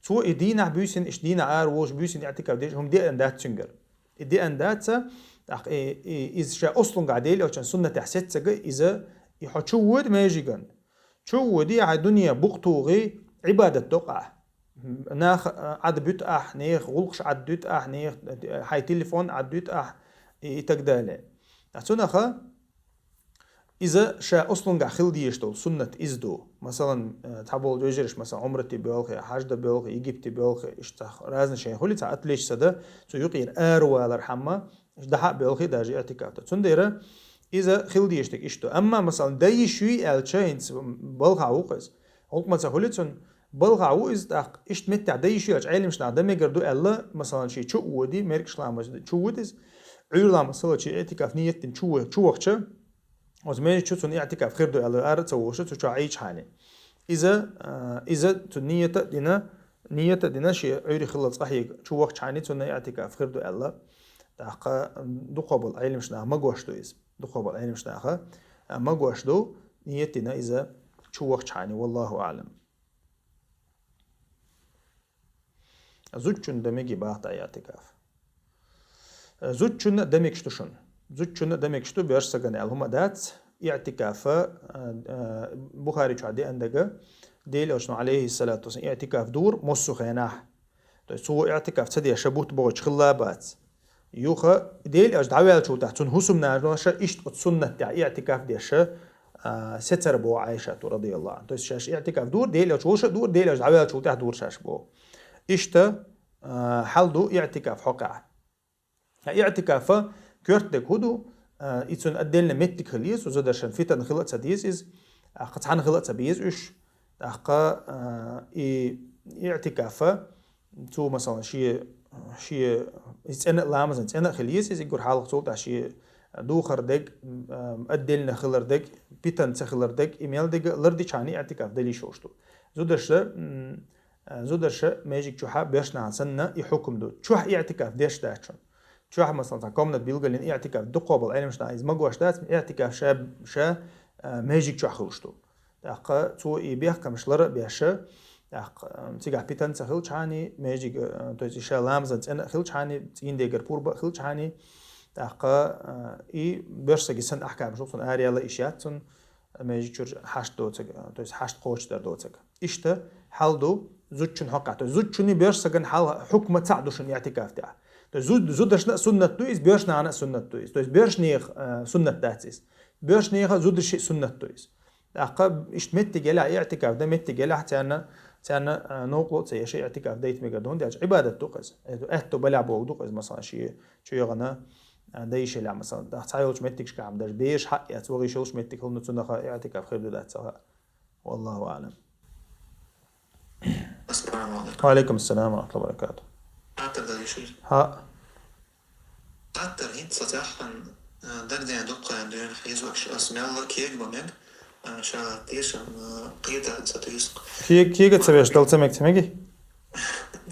Цо и дийнахь буьйсин, иш дийнахь ара волуш буьйсин иътикаф деш, хӀума деан дац цуьнгар. И деан даца, тӀаккха и, и, иза ша ослунга Дел элчан суннатехь сеццага, иза и хьо чу вода межиган. Чу води, хьай дуьне букъ тухи, Ӏибадат докъа. Нах, а, Ӏад буьту ахь, нех гӀулкхаш Ӏад дуьту ахь, нех, а, хьай телефон Ӏад дуьту ахь, и, и так далее. А цунаха иза ша ослунга хил дезаш долу суннат иза ду. Масалан, а, цхьаболу вежарш, масалан, Ӏумрати боьлхи, хьажда боьлхи, Египте боьлхи, иштта разный шайн хуьли цхьа отличаться да, цу юкъера ара валар хьамма, дахьа а боьлхи даже иътикаф да. Цундела иза хил дезаш дерг иштта ду. Амма, масалан, дай йиш юй аьлча, хӀинца балха ву-кх иза. ГӀуллакх ма ца хуьли цун, балха ву иза тӀаккха, иштта меттехь дай йиш юй аьлча, Ӏелимаш нах дан мегар ду аьлла, масалан, ши чу а води, меркаш ламаз чу вуд иза, Ӏуьйрламаз сала чи иътикаф ният дина чу ве-, чу вахча, оцу межа чу цунна иътикаф хир ду аьлла, ара а ца вуша, цу чохь Ӏийча хьани. Иза, а, иза цу ният а дина, ният а дина, ши Ӏуьйри хилла цкъа хьега чу вахча хьани, цунна иътикаф хир ду аьлла. ТӀаккха дукхо болу Ӏелимаш нах магош ду иза. Дукхо болу Ӏелимаш наха, а, магош ду, ният дина иза чу вахча хьани, валлаху аълам. Зудчунна дан меги бахта иътикаф. Зудчунна дан мегаш ду шуна. Зудчунна дан мегаш ду, боьрша сагана аьлла хӀума дац. Иътикафа, а, а, Бухари чохь деан дага, Дел элчано, алейхи салату вассалам, иътикаф дур, массу хенахь. То есть цо иътикаф ца деша бутт бохучу хилла бац. Юха Дел элча дӀаваьллачул тӀаьхьа цунна хӀусамнаша иштта оцу суннат тӀехь иътикаф деша, а, сецара боху Ӏайшату, радияллаху анхьа. То есть шаьш иътикаф дур, Дел элча волуша дур, Дел элча дӀаваьллачул тӀаьхьа дур шаьш боху. Иштта, а, хьал ду иътикаф хьокъехь. А иътикафа коьрта дерг хӀун ду? А, и цунна отдельно меттиг хила еза, цу зударшан фитан хила а ца деза иза, тӀаккха цхьаьна хила а ца беза уьш, тӀаккха, а, и иътикафа цо, масалан, шен, шен, иза цӀена а, ламазан цӀена а хила еза, иза иггур хьалха цул тӀаьхьа шен духар дерг, а, отдельно хилар дерг, питан ца хилар дерг, и мел дерг а лардичхьана иътикаф дали шош ду. Зударша, м, а, зударша межиг чухьа боьршнахьа санна и хьукум ду. Чохь иътикаф деш дац шуна. Чохь, масалан, цхьа комнат билгалйина иътикаф дукхо болу Ӏелимаш нах иза магош дац, иътикаф ша, ша, а, межиг чохь хуьлуш ду. ТӀаккха цо и бехкамаш лара а беша, тӀаккха, а, цигахь питан ца хилчхьани, межиг, а, то есть и ша ламазан цӀена а хилчхьани, цӀийндегар пурба а хилчхьани, тӀаккха, а, и боьрша саги санна ахкамаш ду цунна, араяла иш яц цунна, межиг чуьра хьашт доцаг, то есть хьашт кхочушдар доцаг. Иштта хьал ду зудчун хьокъехь. То есть зудчунний боьрша саган хьал хьукма цхьаъ ду шуна иътикаф тӀехь. То есть зуд-, зударшна а суннат ду иза, боьршнахьана а суннат ду иза. То есть боьршнех, э, суннат дац иза. Боьршнеха а зударши а суннат ду иза. ТӀаккха иштта меттиг елахь, иътикаф дан меттиг елахь, царна, Царна, а, новкъарло ца еш иӀтикаф дайта мегар ду, хӀунда аьлча Ӏибадат ду-кх из. Э, аьтту балехь боху ду-кх из, масалан, шен чу яхана, а, дайшелехь, масалан, дӀа цхьайолчу меттигашкахь-м, даже бераш хьа а эцна, вахийта йолчу меттиг хилла, ну, цунах иӀтикаф хир ду-дац ца хаьа. Валлаху аӀлам. Ассаламу алейкум. Ва алейкум ассалам ва рахматуллахи ва баракатух. Хаттар дан йиш ю? ХӀаъ. Хаттар хӀинца цхьа цхьаьна, а, дагадеана дуккха дуьйна хьийзош, ас мелла кега бан мега, а, ша тешам, а, кхетар ца туьйсу. Кег-, кега ца веш, дала ца мега, ца меги?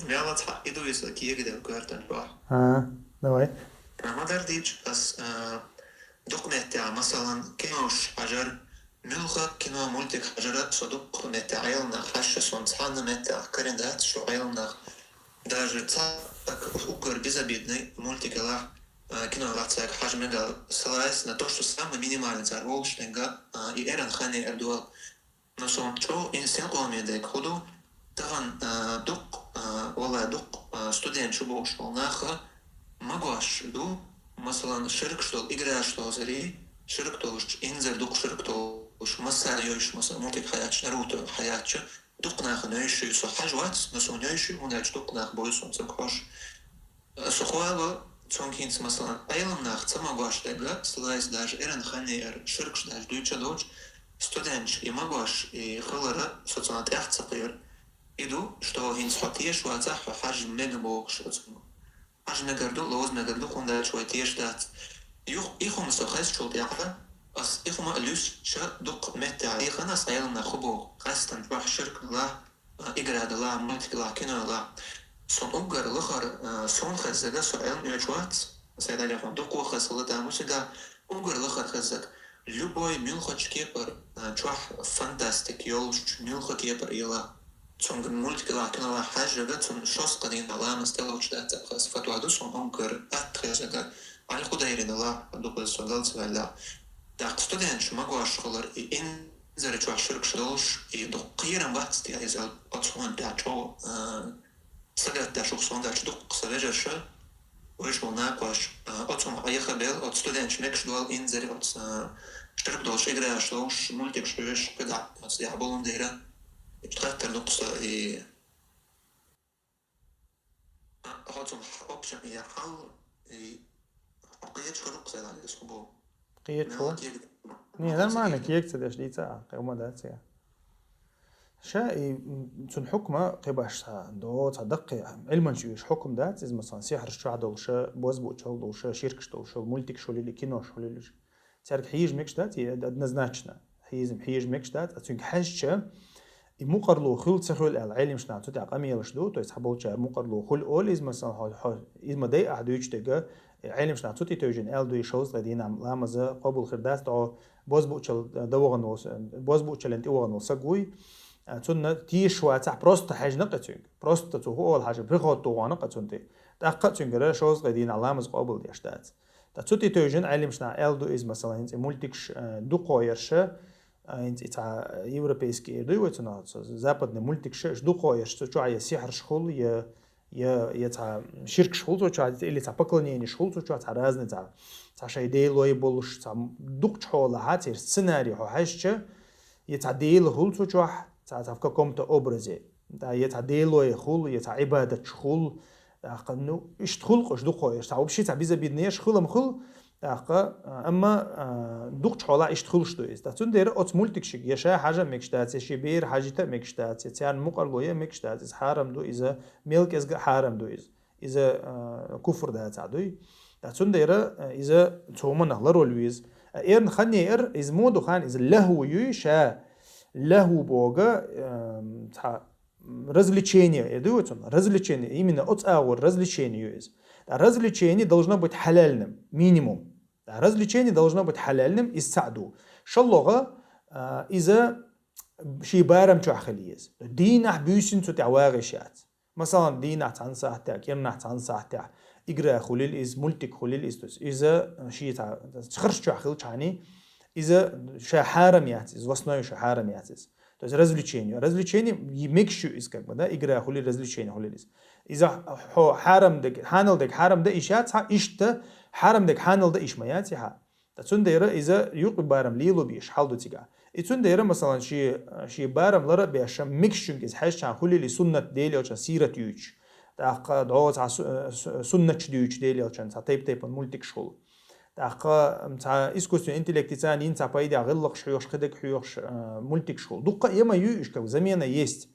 Мелла цхьа и ду иза кега ден коьртан чохь. А, давай. А, ма-дарра дийча, ас, а, дукха меттехь, масалан, кинош хьажар, муьлхха кино, мультик хьажара со дуккха меттехь Ӏеламнах хьаьжча, сон цхьанна меттехь карийна дац шу Ӏеламнах. Даже цхьа уггар безобидный мультик елахь, а, кино елахь цаьрга хьажа мегар ду, ссылаясь на то, что самый минимальный цара волуш дерг, а, и эрна хан яр ду. Но сон чӀогӀа и синкъоме дерг хӀун ду, тахана, а, дуккха, а, валлай дуккха, а, студенташ ю бохуш болу нах а магош ду, масалан, ширкаш долу играш лозарий, ширк долуш, инзаре дукха ширк долуш, массара йойуш, масалан, мультик хьаяьлча, Наруто хьаяьлча, дуккха нахана йойуш ю, со хьажа вац, но суна йойуш ю, хӀунда аьлча дуккха нах бойу суна цунга хьожуш. Со хьоьху, цунга хӀинца, масалан, Ӏеламнах ца магош дерг, ссылаясь даже эрна хан яр, ширкаш даже дуьйцуш а доцуш, студенташ и магош, и хилар а со цунах тӀаьхьа ца кхоьру. И ду, что хӀинца хьо теша вацахь, хьо хьажа мега бохуш оцу. Хьажа мегар ду, лоза мегар ду, хӀунда аьлча вай теша дац. Юха и хӀума со хезначул тӀаьхьа, ас и хӀума а луьстича дуккха меттехь дийхина ас Ӏеламнах хӀун боху, къаьстина чохь ширк делахь, а, игра делахь, мультик елахь, кино елахь. Сон уггар лахара, а, сон хезнарг, со Ӏелам оьцуш вац, сайн далехь дуккха хаза хилла тамашийга, уггар лахара хезнарг, любой муьлххачу кепара, а, чохь фантастика йолуш, муьлхха кепара йолу. Цуьнга мультик елахь, кино елахь хьаьжча, цунна шозза кхин дийнахь ламаз тӀелоцуш дац аьлла хаза фатва ду суна, уггар атта хезнарг, Ӏали Худайрин елахь, дукха со галдаьлла. ТӀаккха студенташ магош хилар, и инзаре чохь ширкаш долуш, и дукха кхерам бац те иза, оцу хӀуманна тӀехь чӀогӀа, а, сагатдеш ву со, хӀунда аьлча дуккха сан вежарша, вуьш болу накъош, а, оцу хӀума Ӏехабелла, оцу студенташ мегаш долу инзаре оцу, а, ширк долуш играш лозуш, мультикаш хьоьжуш, кхидӀа оцу тӀехь болун дера. Иштта хаттар ду-кх сан, и, а, оцу хӀума общем, я хьал, и, кхеташ хир ду-кх сан, иза хӀун боху. Кхеташ хир бу? Мелла кег-, не, нормально, кег ца деш дийца а, кхин хӀума дац я. Ша и, м, цуьнан хьукма кхин баш цхьа до, цхьа даккхий Ӏилманчаш оьшуш хьукма дац, иза, масалан, сихьраш чохь долуша, бозбуунчалла долуша, ширкаш долуша, мультикаш хуьлийла, кинош хуьлийла. Цаьрга хьежа мегаш дац, и однозначно. Хьежа, хьежа мегаш дац, а цуьнга хьаьжча, и мукъарло хуьлу ца хуьлу аьлла, Ӏелимаш нах цу тӀехь къамелаш ду, то есть цхьаболчара мукъарло хуьлу олу иза, масалан, хьо, хьо, иза ма дай ахь дуьйцуш дерг, Ӏелимаш нах цу тӀе тевжина аьлла ду, и шовзткъе дийнахь ламаз къобал хир дац, тӀаккха бозбуунчалла, э, дан вахана волу с-, бозбуунчаллин тӀе вахана волу саг вуй. Э, цунна тешаш вацахь, просто хьаьжна кхин цуьнга. Просто цо хӀун олу хьажа, приход тухуш вахана кхин цунна тӀе. ТӀаккха цуьнгара шовзткъе дийнахь ламаз къобал деш дац. Ткъа цу тӀе тевжина Ӏелимаш нах аьлла ду иза, масалан, хӀинца и мультикаш, э, дукхойерша, э, хӀинца и цхьа европейский эр дуй вай цунах, цу западный мультикаш, уьш дукхойерш цу чохь я сихьраш хуьлу, я я, я цхьа ширкаш хуьлу цу чохь, или цхьа поклоненеш хуьлу цу чохь, цхьа разный цхьа, цхьа шайн делой болуш, цхьа дукхачу хьолахь церан сценарий хьо хьаьжча, я цхьа дела хуьлу цу чохь, цхьа, цхьа в каком-то образе. Да, я цхьа делой хуьлу, я цхьа Ӏибадатча хуьлу. ТӀаккха, ну, иштта хуьлу-кх уьш дукхойерш, цхьа вообще цхьа безобидныеш хуьлу-м хуьлу, тӀаккха, а, амма, а, дукхачу хьолахь иштта хуьлуш ду иза. Ткъа цундела оцу мультикашка я ша хьажа а мегаш дац, я шен бер хьажийта а мегаш дац, я царна мукъарло ян а мегаш дац, иза хьарам ду, иза мел кӀезга а хьарам ду иза. Иза, а, куфр дацахь дуй. Ткъа цундела, а, иза цу хӀуманах ларвала веза. А эрна хан яр, иза муха ду хаьий, иза лахӀу юй ша, лахӀу боху, а, цхьа развлечение, эр дуй вай цунах? Развлечение, именно оцу агӀор развлечение ю иза. Ткъа развлечение должно быть хьалальным, минимум. Ткъа развлечение должно быть хьалальным, иза цхьаъ ду. ШолгӀа, а, иза шен барам чохь хила еза. Дийнахь, буьйсанна цу тӀехь вагӀийш яц. Масалан, дийнахь цхьана сахьтехь, кӀирнахь цхьана сахьтехь, игра хуьлийла иза, мультик хуьлийла иза, то есть иза шен цхьа харш чохь хилчхьаний, иза ша хьарам яц иза, в основе ша хьарам яц иза. То есть развлечение. Развлечение мегаш ю иза, как бы, да, игра хуьлийла, развлечение хуьлийла иза. Иза хьо хьарам дерг, хьанал дерг хьарам дан йиш яц хьан, иштта хьарам дерг хьанал дан йиш ма яц хьан. Ткъа цундела иза юкъа барам лело безаш хьал ду цигахь. И цундела, масалан, ши, ши барам лара а беш, микшчунг из хьаьжча хулили суннат Дела элчан сират юйчу. ТӀаккха дӀо цхьа су-, су-, суннаташ дуьйчу Дела элчан, цхьа тайп-тайпан мультикаш хула. ТӀаккха цхьа искусственный интеллект царна йина цхьа пайда гӀиллакхаш хьоьхуш, кхидерг хьоьхуш, а, мультикаш хула. Дуккха а ма юй уьш, как замена есть.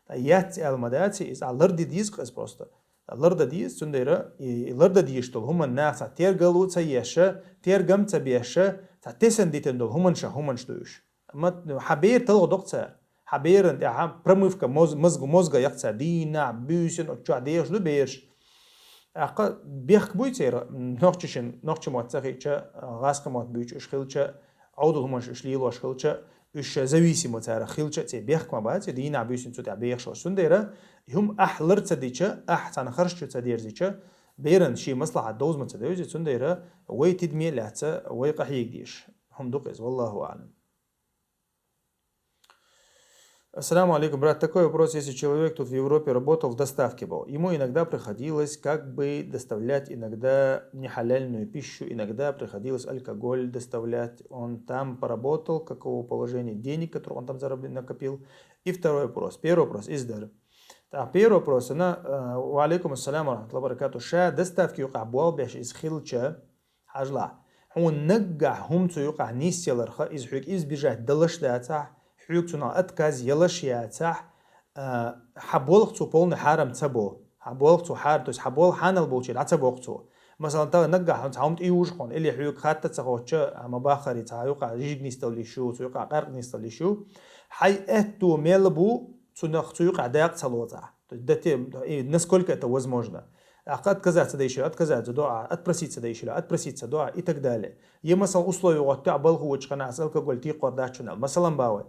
ТӀа яц аьлла ма дац, иза ларди деза-кх иза просто. Лардан деза, цундела и, и лардан дезаш долу хӀуманна наха цхьа тергал а ца еш, тергам а ца беш, цхьа тесна дитина долу хӀуманаш, хӀуманаш ду уьш. Ма, хьан бер талха доккху цара. Хьан беран тӀехь промывка моз-, мозга, мозга яккха цара. Дийнахь, буьйсанна оцу чохь дехаш ду бераш. ТӀаккха бехк буй церан, нохчашна, нохча мотт ца хиъча, гӀазкхи мотт буьйцуш хилча, Ӏовдал хӀуманаш уьш лелош хилча, уьш зависимо царах хилча а, церан бехк ма бац, дийнахь буьйсанна цу тӀехь бехаш долуш. Цундела хӀума ахь лар ца дича, ахь царна харш чу ца дерзича, беран шен маслахьат довза ма ца девзи, цундела вай тидаме а лаьцна, вай къахьега дезаш хӀума ду-кх иза, валлаху аӀлам. Ассаламу алейкум, брат. Такой вопрос. Если человек тут в Европе работал, в доставке был, ему иногда приходилось как бы доставлять иногда нехаляльную пищу, иногда приходилось алкоголь доставлять. Он там поработал, каково положение денег, которые он там заработал, накопил? И второй вопрос. Первый вопрос. Издар. Так, первый вопрос. Она, э, ва алейкум ассалам ва рахматуллахи ва баракату. Ша доставки юкъахь болх беш из хилча, Хьажал, хьуна наггахь хӀума цу юкъахь нисъяларх, иза хьоьга избежать далаш дацахь, хьоьга цунах отказ ялаш яцахь, а, хьан болх цо полный хьарам ца бо. Хьан болх цо хьар-, то есть хьан болх хьанал болчий дӀа ца боккху цо. Масалан, тахана наггахь хьуна цхьа хӀума тӀеюжу хьуна, или хьоьга хатта ца хоттуш, а, ма баххара, цхьа юкъахь жижиг нисдалла йиш ю, цу юкъахь къаьркъа нисдалла йиш ю. Хьайн аьтту мел бу, цунах цу юкъахь дакъа ца лоцахь. То есть до те-, и насколько это возможно. ТӀаккха отказаться дайшила, отказаться до, а, отпроситься дайшила, отпроситься до, а, и так далее. Я, масалан, условия гӀотту, а, балха вочу хана ас алкоголь текхор дац шуна, масалан, бавай.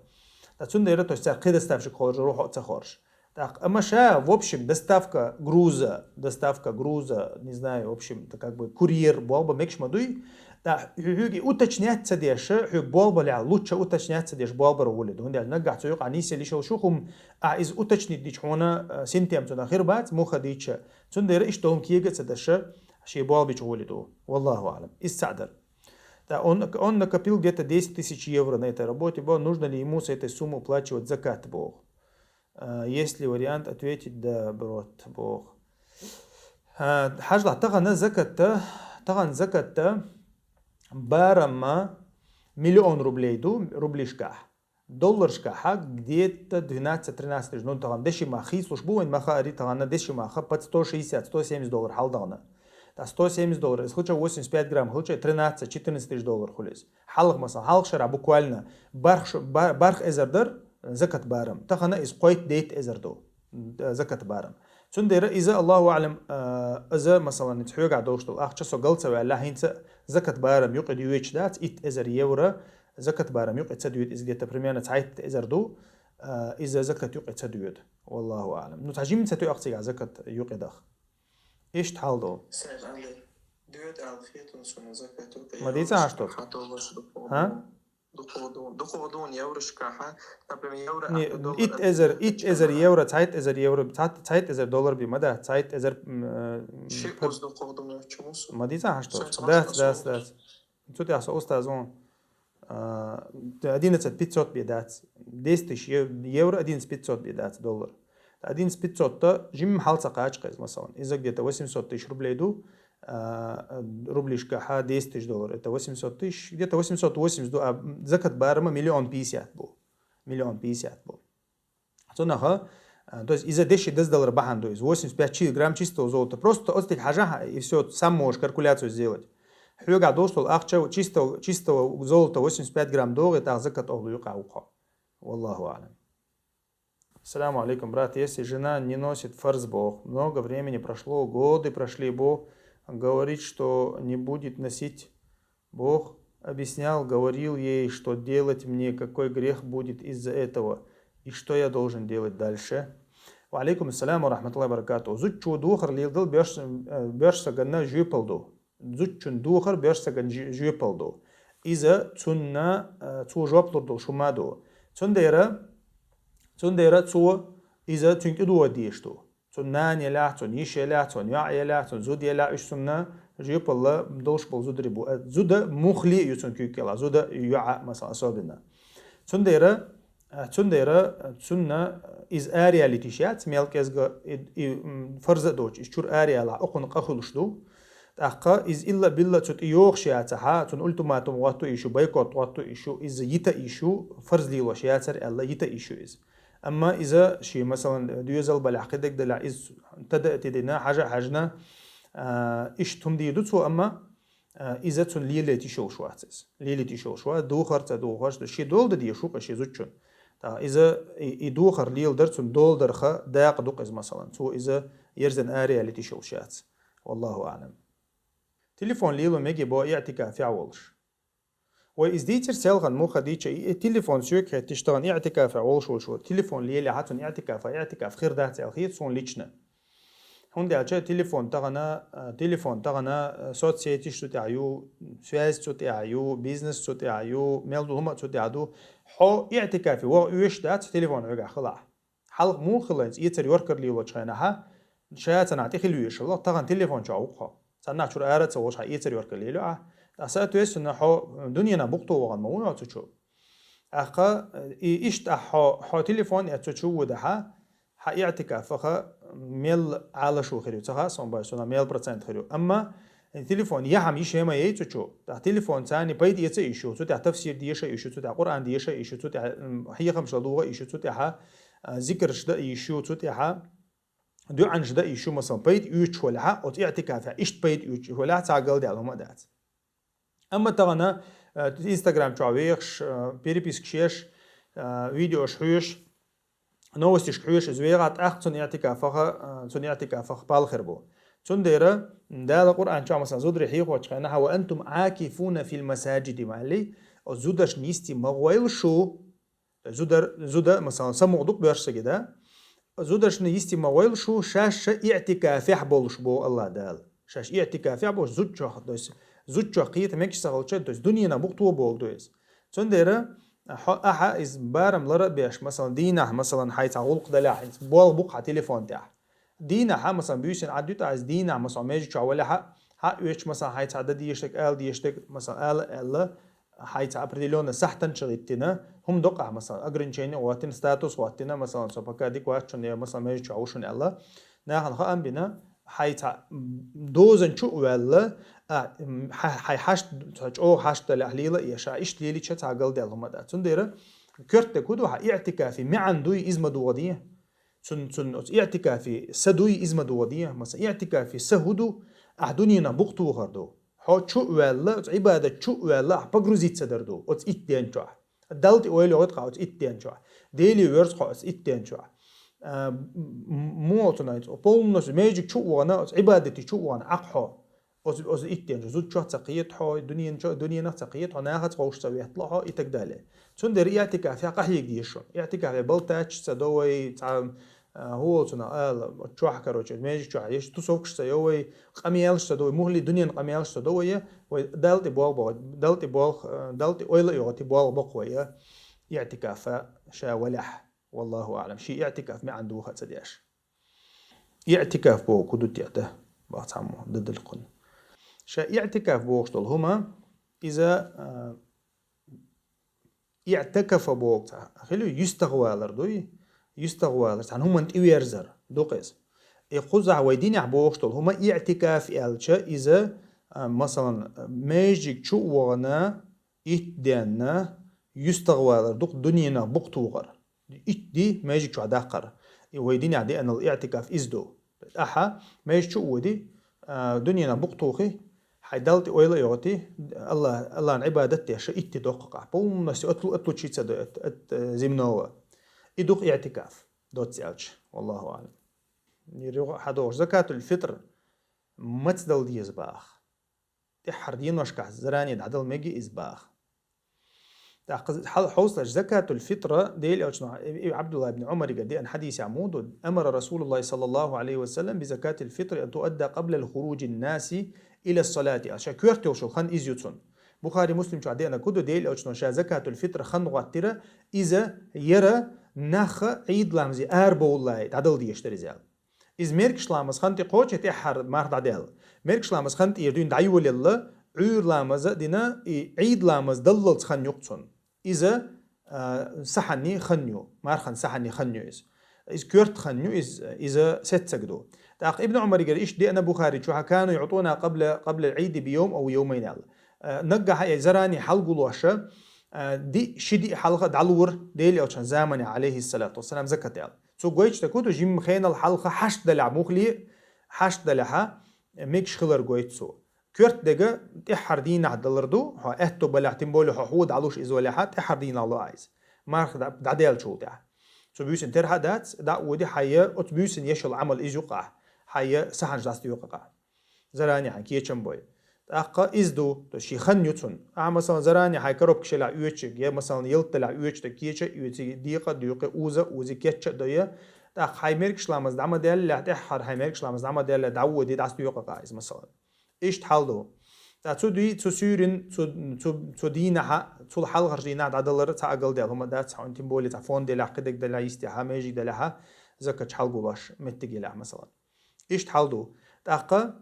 ТӀа цундела, то есть, цара кхин доставщик хоржу, рухьа а ца хоржу. ТӀаккха, амма ша, в общем, доставка груза, доставка груза, не знаю, в общем, это как бы курьер, болба мекш ма дуй. ТӀа хьоьга уточнять ца деш, хьоьга болба лехь, лучше уточнять ца деш, болбар гӀули ду. ХӀунда аьлча наггахь цу юкъа нийса лиш йолу шух хӀума, а, иза уточнить дича хьуна, а, синтем цунах хир бац, муха дийча. Цундела иштта долу кега а ца даш, шен болбича гӀули ду. Валлаху аълам. Иза цхьаъ дара. Да, он, он накопил где-то десять тысяч евро на этой работе. Бо, нужно ли ему с этой суммы уплачивать закат, боху? А, есть ли вариант ответить, да, брат, боху? А, хьажал, тахана закатта, тахана закатта барамма миллион рублей ду, рублишкахь. Долларшкахьа где-то двенадцать-тринадцать тысяч. Ну, тахана деши мах хийцалуш бу вайн, маха ари тахана деши маха под сто шестьдесят, сто семьдесят доллар хьалдахана. Да, сто семьдесят доллар, иза хилча восемьдесят пять грамм, хилча тринадцать-четырнадцать тысяч доллар хуьлу иза. Хьалха, масалан, хьалха шара буквально барх шу-, бар-, барх эзар дар закат барам. Тахана иза кхойтта-дейтта эзар ду, э, закат барам. Цундела иза, Аллаху аълам, э, иза, масалан, иза хьоьгахь долуш долу ахча со гал ца ваьлла, хӀинца закат барам юкъе доьдуш дац, итт эзар евро, закат барам юкъе ца доьду, иза где-то примерно цхьайтта эзар ду, а, иза закат юкъе ца доьду. Валлаху аълам. Ну, цхьа жимма ца тоьу ахча цигахь закат юкъе даха. Иштта хьал ду. Ма дийца хьашт оцу. Хьа? Дукха дун еврошкахьа, например, евро. Не, итт эзар, итт эзар евро, цхьайтта эзар евро, цхьайтта, цхьайтта эзар доллар би, ма да, цхьайтта эзар, м, э, м, ма дийца хьашт оцу. Дац, дац, дац. Цу тӀехь со устаз вон, а, одиннадцать пятьсот бе дац. Десять тысяч ев-, евро, одиннадцать пятьсот бе дац доллар. Одиннадцать пятьсот-то жимма хьал ца кхача кхеза, масалан. Иза где-то восемьсот тысяч рублей ду, а, рублишкахьа десять тысяч доллар. Это восемьсот тысяч, где-то восемьсот восемьдесят ду, а закат барама миллион пятьдесят бу. Миллион пятьдесят бу. Цунах, а, то есть иза деши даздалар бахьана ду иза, восемьдесят пять чи-, грамм чистого золота. Просто оцтиг хьажахьа, и всё, сам можешь калькуляцию сделать. Хьоьгахь долуш долу ахча чистого, чистого золота восемьдесят пять грамм догӀий, тӀаккха закат охлу юкъахь ву кхо. Валлаху аълам. Салам алейкум, брат. Если жена не носит фарз, боху, много времени прошло, годы прошли, боху, говорит, что не будет носить, Бог объяснял, говорил ей, что делать мне, какой грех будет из-за этого, и что я должен делать дальше. Ва алейкум ассалам ва рахматуллахи ва баракатух. Зудчо духар лелдал беш, э, беш саганна жоьпал ду. Зудчун духар беш саган жо-, жоьпал ду. Иза цунна, э, цо жоп лур долу шума ду. Цундера, цундера цо иза цуьнга тӀедугӀа дезаш ду. Цун нана елахь, цун йиша елахь, цун йоӀ елахь, цун зуда елахь, уьш цунна жоьпалла долуш болу зударий бу. Э, зуда мухли а ю цун куьйга кӀела, зуда йоӀа, масалан, особенно. Цундера, а, цундера, а, цунна иза араяла йиш яц, мел кӀезига и, и, м, фарз а доцуш, иза чура араяла, окхунна къа хуьлуш ду. ТӀаккха иза илла-билла цу тӀе йохуш яцахьа, цунна ультиматум гӀотту йиш ю, бойкот гӀотту йиш ю, иза йита йиш ю, фарз лелош яцара аьлла, йита йиш ю иза. Амма иза шен, масалан, доьзал балехь, кхидерг далехь, иза тада а тидина, хьажа а хьаьжна, а, иштта хӀума дийр ду цо, амма, а, иза цунна лелийта йиш йолуш вац иза. Лелийта йиш йолуш вац, духар ца духарш, шен дола дан дезаш ву-кх шен зудчунна. ТӀаккха иза и, и духар леладар цунна дола дарх дакъа ду-кх иза, масалан. Цо иза ерзина араяла йиш йолуш яц. Валлаху аӀлам. Телефон лело мегий боху иӀтикафехь волуш. Вай иза дийцира селхана, муха дийцича, и, и телефон соьга хетташ тахана иӀтикафехь волуш волчо телефон лелахь цунна иӀтикафа, иӀтикаф хир дац аьлла хета суна лично. ХӀунда аьлча телефон тахана, а, телефон тахана, а, соцсетиш цу тӀехь ю, связь цу тӀехь ю, бизнес цу тӀехь ю, мел долу хӀума а цу тӀехь ду. Хьо иӀтикафе ваха оьшуш дац телефон хьоьгахь хилахь. Хьалха муха хилла иза, эцар йоркар лелочу хенахьа, ша цхьанхьа тӀе хила везаш хилла, тахана телефон чохь ву-кх хьо. Цхьаннахьа чуьра ара а ца волуш, хьан эцар йоркар лело ахь. Ткъа, соответственно, хьо дуьненах букъ тӀе вахана ма ву хьо цу чу. ТӀаккха, и иштта ахь хьо, хьо телефон эцна цу чу ву дахьа, хьан иӀтикафах мел Ӏалашо хир ю, ца хаьа суна боху, суна мел процент хир ю. Амма телефон яхьама йиш яма яй цу чу. ТӀаккха телефон царна пайда эца а йиш ю, цу тӀехь тафсир деша а йиш ю, цу тӀехь Къуръан деша а йиш ю, цу тӀехь, м, хьехамаш ладугӀа а йиш ю, цу тӀехь, а, зикарш дан а йиш ю, цу тӀехь дуьӀанаш дан а йиш ю, масалан, пайда оьцуш валахьа, оцу иӀтикафехь иштта пайда оьцуш валахьа, цхьа галдаьлла хӀума а дац. Амма тахана, а, Instagram чохь вехаш, а, перепискаш еш, а, видеош хьоьжуш, новостишка хьоьжуш иза вехахь, тӀаккха цунна иӀтикафах, а, цунна иӀтикафах пал хир бу. Цундела Дала Къуръан чохь, масалан, зударий хьехочу хенахь: «Ва антум Ӏакифуна фил масаджиди», ма аьллий, оцу зударшна йисте ма гӀойла шу. То есть зуда, зуда, масалан, самукъа ду-кх боьрша стаге, да? Зударшна йисте ма гӀойла шу, шаьш иӀтикафехь болуш, боху АллахӀ Дала. Шаьш иӀтикафехь болуш, зуда чохь, то есть зуда чохь кхета мегаш ца хилча, то есть дуьненах букъ тӀе болу ду иза. Цундела хьо, ахьа иза барам лар а беш, масалан, дийнахь, масалан, хьайн цхьа гӀуллакх далахь, иза болх бу-кх хьан телефон тӀехь. Дийнахь, масалан, буьйсанна Ӏад ю тӀаккха иза, дийнахь, масалан, межиг чохь валахьа, хьан оьцуш, масалан, хьайн цхьа дан дезаш дерг, ала дезаш дерг, масалан, ала аьлла, хьайн цхьа определённый сахьтанча гӀиттина, хӀума доккхахь, масалан, ограничение гӀоттина, статус гӀоттина, масалан, со пока дика вац шуна, я, масалан, межиг чохь ву шуна аьлла, нахана хаам бина, хьайн цхьа дозан чу а ваьлла, а, м, хьа-, хьайн хьашт, цхьа чӀогӀа хьашт далахь лела а еш, а, иштта лелийча цхьа галдаьлла хӀума дац. Цундела коьртаниг хӀун ду, хьан иӀтикафе маьӀна дуй, иза ма догӀа ден. Цун, цун оцу иӀтикафе са дуй, иза ма догӀа ден. Масалан, иӀтикафе са хӀун ду? Ахь дуьненах букъ тухар ду. Хьо чу а ваьлла, оцу Ӏибадат чу а ваьлла, ахь погрузиться дар ду оцу итт ден чохь. Далла тӀе ойла йогӀуьйту хьан оцу итт ден чохь. Деле воьрзу хьо оцу итт ден чохь. А, м-, м-, муха цунах, полностью межиг чу а вахана, оцу Ӏибадате чу а вахана Ӏа-кх хьо. Оцу, оцу итт ден чу зуда чохь ца кхета хьо, дуьнен чу, дуьненах ца кхета хьо, нахаца ховш ца веттало хьо и так далее. Цундела иӀтикафехь къахьега дезаш шу. ИӀтикафе балтача ца до вай, цхьа, а, хӀун волу цунах ала, чохь, короче, межиг чохь еш, тусовкаш ца йо вай, къамелаш ца до вай, мухӀли дуьненан къамелаш ца до вай, вай Далла тӀе болх бо, Далла тӀе болх, а, Далла тӀе ойла а йогӀуьйту, болх бо-кх вай, а, иӀтикафехь ша валахь. Валлаху аӀлам. Шен иӀтикаф маьӀна духа а ца деш. ИӀтикаф боху хӀун ду те, да? Бах цхьаммо, дадалла кхунна. Ша иӀтикаф бохуш долу хӀума, иза, а, иӀтакафа боху цхьа хила ю, юьстагӀвалар дуй, юьстагӀвалар, цхьана хӀуманна тӀеверзар ду-кх иза. И кхузахь вай динехь бохуш долу хӀума иӀтикаф аьлча, иза, а, масалан, межиг чу а вахана, итт денна юьстагӀвалар ду-кх дуьненах букъ тухар. Итт ди межиг чохь даккхар. И вай динехь деанал иӀтикаф иза ду. Ахьа межиг чу а воьди, а, дуьненах букъ тухий, хьайн Далла тӀе ойла а йогӀуьйтий, Алла-, Аллахьна Ӏибадат а деш, итт ди доккху-кх ахь. Полностью отл-, отлучиться до от, от, э, земного. И ду-кх иӀтикаф, доцца аьлча. Валлаху аӀлам. Йира юха хьадогӀуш закатуль-фитр маца дала деза баха. ТӀаьххьара деношкахь заране дӀадала мегий иза баха. ТӀаккха хьал-, хьовсалаш закатуль-фитра, Делан Элчано, и, и Ӏабдулла ибн Ӏумаригара деана хьадисехь муха ду: «Амара Расулуллахи саллаллаху Ӏалайхи ва саллам би закатиль-фитри ан туадда къабла хуружин-наси иля ссалати». Аша коьрта йолуш йолу хан иза ю цунна. Бухари, Муслим чохь деана хӀун ду, Делан Элчано ша закатуль-фитр хан гӀоттира, иза яра нах Ӏийд ламазе арабовлале дӀадала дезаш дара иза аьлла. Иза мергаш ламаз хан тӀе кхочу, тӀаьххьара марха дӀадаьлла. Мергаш ламаз хан тӀера дуьйна дӀайолаелла, Ӏуьйра ламаз а дина, и Ӏийд ламаз даллалц хан ю-кх цунна. Иза, а, сахьанни хан ю, мархан сахьанни хан ю иза. Иза коьрта хан ю, иза, иза сеццаг ду. ТӀаккха Ибн Ӏумаригара иштта деана Бухари чу: «كانوا يعطونا قبل، قبل العيد بيوم أو يومين», аьлла. А, наггахьа, э, зарани хьалгулоша, а, диъ, ши диъ хьалха дӀалур Дела Элчан замане, алейхиссалату вассалам, закат аьлла. Цо гойтуш дерг хӀу ду, жимма хенал хьалха хьашт далехь, мухли хьашт далехьа, мегаш хилар гойту цо. Коьрта дега тӀеххьара дийнахь далар ду, хьо аьтту балехь, тем более хьо хьо дӀалуш иза валехьа, тӀеххьара дийнахь ло а иза. Марха дӀа-, дӀадаьллачул тӀехьа. Цу буьйсанна терхьа а дац, дӀа а води хьайя, оцу буьйсанна ешал Ӏамал иза юкъахь, хьайя сахьанаш дӀасти юкъахь. Зарани хьан кечам бой. ТӀаккха иза ду, то есть ши хан ю цун. А, масалан, зарани хьай коробка шелахь оьчиг, я, масалан, ялталахь оьчу да кеча а оьци, декъа а декъи, уза а узи, кеча а дойя. ТӀаккха хьай мергаш ламаз дӀа ма даьллалехь, тӀеххьара хьай мергаш ламаз дӀа ма даьллалехь, дӀа а води, дӀасти юкъахь иза, масалан. Иштта хьал ду. ТӀа цу дуй, цу суьйрин, цу, цу, цу дийнахьа, цул хьалхарчу дийнахьа дӀадалар цхьа а галдаьлла хӀума дац, хьуна тем более цхьа фонд делахь, кхидерг делахь, йистехьа, межиг делахьа, закат хьалгулаш, меттиг елахь, масалан. Иштта хьал ду. ТӀаккха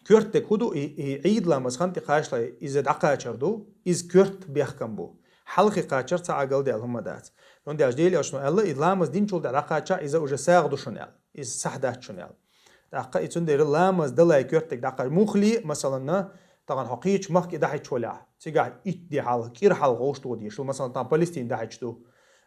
коьрта дег хӀу ду, и, и Ӏийд ламаз хан тӀе кхашлай, иза дӀакхачар ду, иза коьрта бехкам бу. Хьалхе кхачар цхьа а галдаьлла хӀума дац. ХӀунда аьлча Дела Элчано аьлла, и ламаз динчул тӀе дӀакхача, иза уже сагӀа ду шуна аьлла, иза сахь дац шуна аьлла. ТӀаккха и цундела ламаз далай коьрта дег дӀакхача. Мухли, масалан, тахана хьо кхечу махка дӀахьиташ валехь, цигахь итт де хьалха, кӀира хьалха гӀовш тӀо дешал, масалан, тахана Палестин дӀахьиташ ду.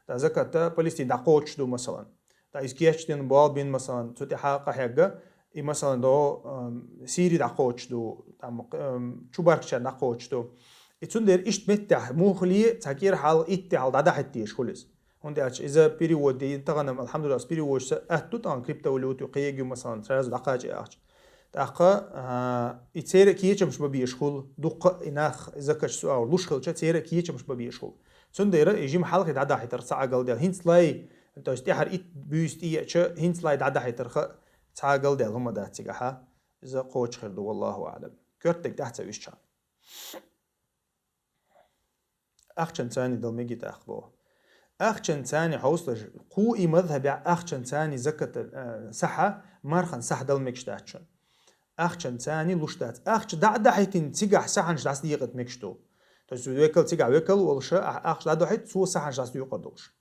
ТӀа закат Палестин дӀакхочуш ду, масалан. ТӀа иза кечдина, болх бина, масалан, цу тӀехьа къахьегга, и, масалан, до, ам, Сири дӀакхочуш ду, там, ам, чубаргчарна дӀакхочуш ду. И цундела иштта меттехь мухли цхьа кӀира хьалха, итт де хьалха дӀадахьийташ хуьлу иза. ХӀунда аьлча иза перевод дина, тахана, алхьамдулиллахь, переводчица атта ду, тахана криптовалюту кхега ю, масалан, сразу дӀакхача ахча. ТӀаккха, а, и церан кечамаш бан безаш хуьлу, дуккха а и нах закаташ цу агӀор луш хилча, церан кечамаш бан безаш хуьлу. Цундела и жима хьалхе дӀадахьийтар цхьа а галдаьлла. ХӀинца лай, то есть тӀехьара итт буьйса тӀеэча, хӀинца лай дӀадахьийтарх цхьа а галдаьлла хӀума дац цигахьа. Иза кхочуш хир ду, валлаху аӀлам. Коьрта дег тӀехь ца висча. Ахчанцани дала мегий тӀаккха боху. Ахчанцани хьовсалаш, кху и мазхьабехь ахчанцани закат, э, сахьа, мархан сахьа дала мегаш дац шуна. Ахчанцани луш дац. Ахча дӀа а дахьийтина, цигахь сахьанаш дӀасадекъийта мегаш ду. То есть векал цигахь векал волуша, а-, ахча дӀадохьийта, цо сахьанаш дӀасадоькъур долуш.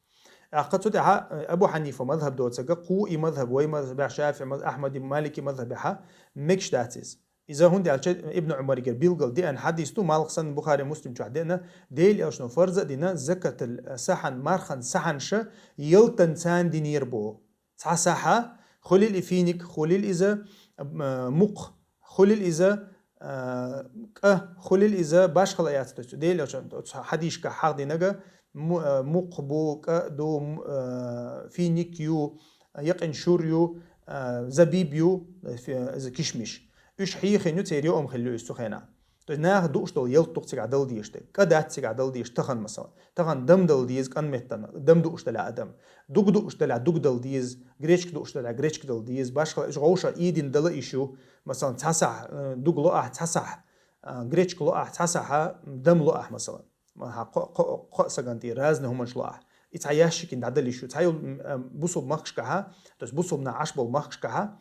ТӀаккха цу тӀехьа, э, Абу Хьанифа мазхьаб доцург, кху и мазхьаб, вай мазхьабехь, ШафиӀи мазхьаб, Ахьмади, Малики мазхьабехьа мегаш дац иза. Иза хӀунда аьлча Ибн Ӏумаригара билггал деана хьадис ду, малх санна Бухари, Муслим чохь деана, Дела Элчано фарз а дина, закатал сахьан, мархан сахьанаш ялтанцани динера боху. Цхьа сахьа, хуьлил и финик, хуьлил иза, а, мукх, хуьлил иза, а, кӀа, хуьлил иза, башхала яц, то есть Дела Элчано цу хьадисашкахь хьахдинарг, му-, а, мукх бу, кӀа ду, м-, а, финик ю, якъин шур ю, а, забиб ю, фи-, иза кишмиш. Уьш хьийхина ю, церан йоӀам хилла ю иза цу хенахь. То есть наха дууш долу ялта ду-кх цигахь дала дезаш дерг. КӀа дац цигахь дала дезаш тахана, масалан. Тахана дам дала деза кӀан меттана, дам дууш далахь адам. Дуг дууш далахь дуг дала деза, гречка дууш далахь гречка дала деза. Башхала уьш гӀовша ийдина дала йиш ю, масалан, цхьа сахь, э, дуг ло ахь, цхьа сахь, э, гречка ло ахь, цхьа сахьа дам ло ахь, масалан. Ма-, хьан кхо, кхо, кхо а сагана тӀера разный хӀуманаш ло ахь. И цхьа ящикина дӀадала йиш ю. Цхьа йолу, м, а, бусулба махкашкахьа, то есть бусулба нах Ӏаш болу махкашкахьа,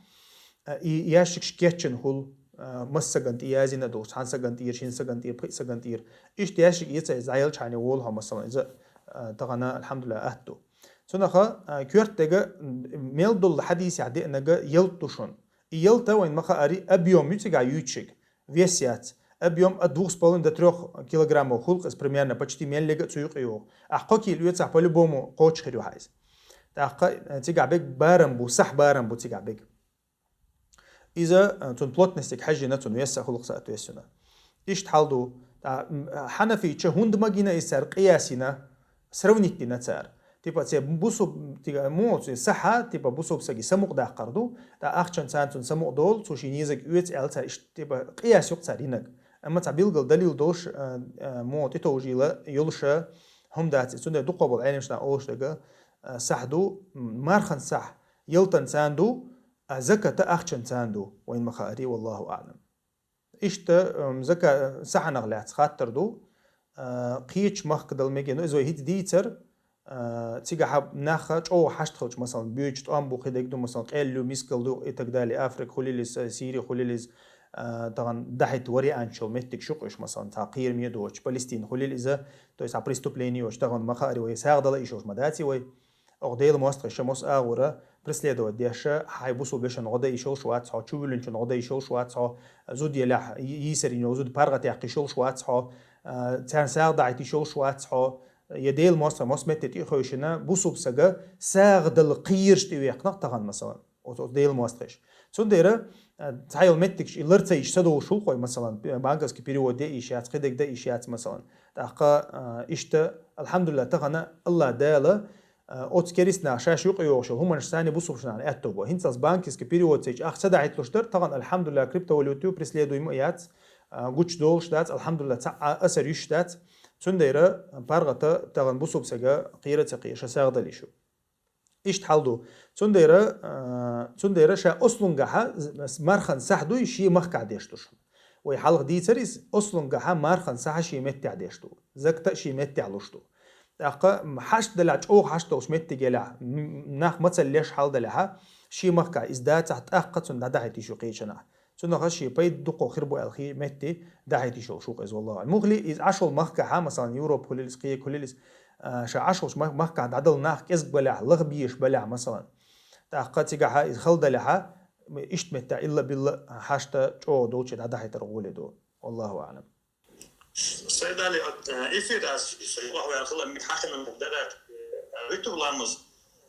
а, и ящикаш кечйина хуьлу, а, массагана тӀе язйина а долуш, цхьана сагана тӀера, шина сагана тӀера, пхи сагана тӀера. Иштта ящик эца иза дӀаелчхьана волу хьо, масалан, иза, а, тахана, алхьамдулиллахь, атта ду. Цунаха, а, коьрта дега, м, мел долу хьадисехь деанарг ялта ду шуна. И ялта вайн ма хаари, объем ю цигахь юьйцург. Вес яц. Объем от двух с половиной до трёх килограммов хуьлу-кх иза примерно, почти меллига а цу юкъа йогӀу. Ахь кхо кило оьцахь, по-любому кхочуш хир ю хьан иза. ТӀаккха, э, цигахь берг барам бу, сахь барам бу цигахь берг. Иза, э, цунна плотностига хьаьжжина, цунна вес а хуьлу-кх соответственно. Иштта хьал ду. ТӀа, м, хьанафийча хӀунда магийна иза цара къияс йина, сравнить дина цара. Типа, церан бусуб-, тига, муха церан сахьа, типа, бусуб саги самукъадаккхар ду, тӀа ахчанцани цунна самукъадолу, цо шен езарг оьцу аьлла цара иштта, типа, къияс ю-кх цара йинарг. Амма цхьа билггал далил долуш, а, а, муха тӀетовжийла йолуша хӀума дац иза. Цундела дукхах болу Ӏеламнаха олуш дерг, а, сахь ду, м, мархан сахь ялтанцани ду, а закат ахчанцани ду, вайн ма хаари, валлаху аӀлам. Иштта, ам, зака-, сахьанах лаьцна хаттар ду, а, кхечу махка дала мегий, ну, иза вай хӀинца дийцар, а, цигахь наха чӀогӀа хьашт хилча, масалан, боьдучу тӀом бу, кхидерг ду, масалан, къел ю, мискал ду и так далее, Африка хуьлийла иза, Сири хуьлийла иза, а, тахан дахьит вариант шел меттиг шук иш, масалан, та кхирме дочь, Палестина хулил иза, то есть а преступление оч тахан махари вай сагъдала ишош мадаци вай. Ох Дел мостхи шамос агъура преследовать деша, хай бусул бешан гъода ишол швац хо, чувулин чун гъода ишол швац хо, зуд елях, йисарин зуд паргъат яхи шол швац хо, а, цан сагъдахьит ишол швац хо, я Дел мостхи мос меттит ихойшина, бусул сага сагъдал кхирш ти вехнах тахан, масалан. От, от Дел мостхиш. Цундера, а, цайол меттигш и ларца иш садол шул хой, масалан, пе-, банковский перевод де иш яц, кхидег де иш яц, масалан. Тахка, а, ишта, алхамдулилла, тахана, Аллах Дала, а, от керисна шаш юк йогшул, хуманш сани бусул шнан, этто бо. Хинцалс банковский перевод сеч, ах, сада хитлуш дар, тахан, алхамдулилла, криптовалюту преследуемо яц, а, гуч долш дац, алхамдулилла, ца, а, асар юш дац. Цундера, паргъата, тахан бусул сага, кхира ца кхиша сагъдал ишу. Ишт хьал ду. Цундера, а, цундера ша ослунгаха з-, с-, мархан сахь дуй, ши махка деш душ. Вай халх дийцарис, ослунгаха мархан сахь ши меття деш ду. Закта ши меття луш ду. Тахка, м, хашт даля, чох хашт долш метти геля, м, нах мацал леш хьал даля, ши махка из дацах тахка цун дадахи тишу кийчана. Цунаха ши пайд дукъо хир бу алхи метти дахьит ишол шук из, валлахи. Мухли из ашол махкаха, масалан, Европ хулилис, кхия хулилис, а, ша ашолш мах-, махкаха дадал нах кезг балях, лах биеш балях, масалан. Тахка цигаха из халдаляха, ишт метта илла билла хашта чо долчи дадахитар гуле ду. Валлаху а'лам. Сайдали, от, э, эфир аз, Аллаху яхула, ми хахина дарат, э, виту ламаз,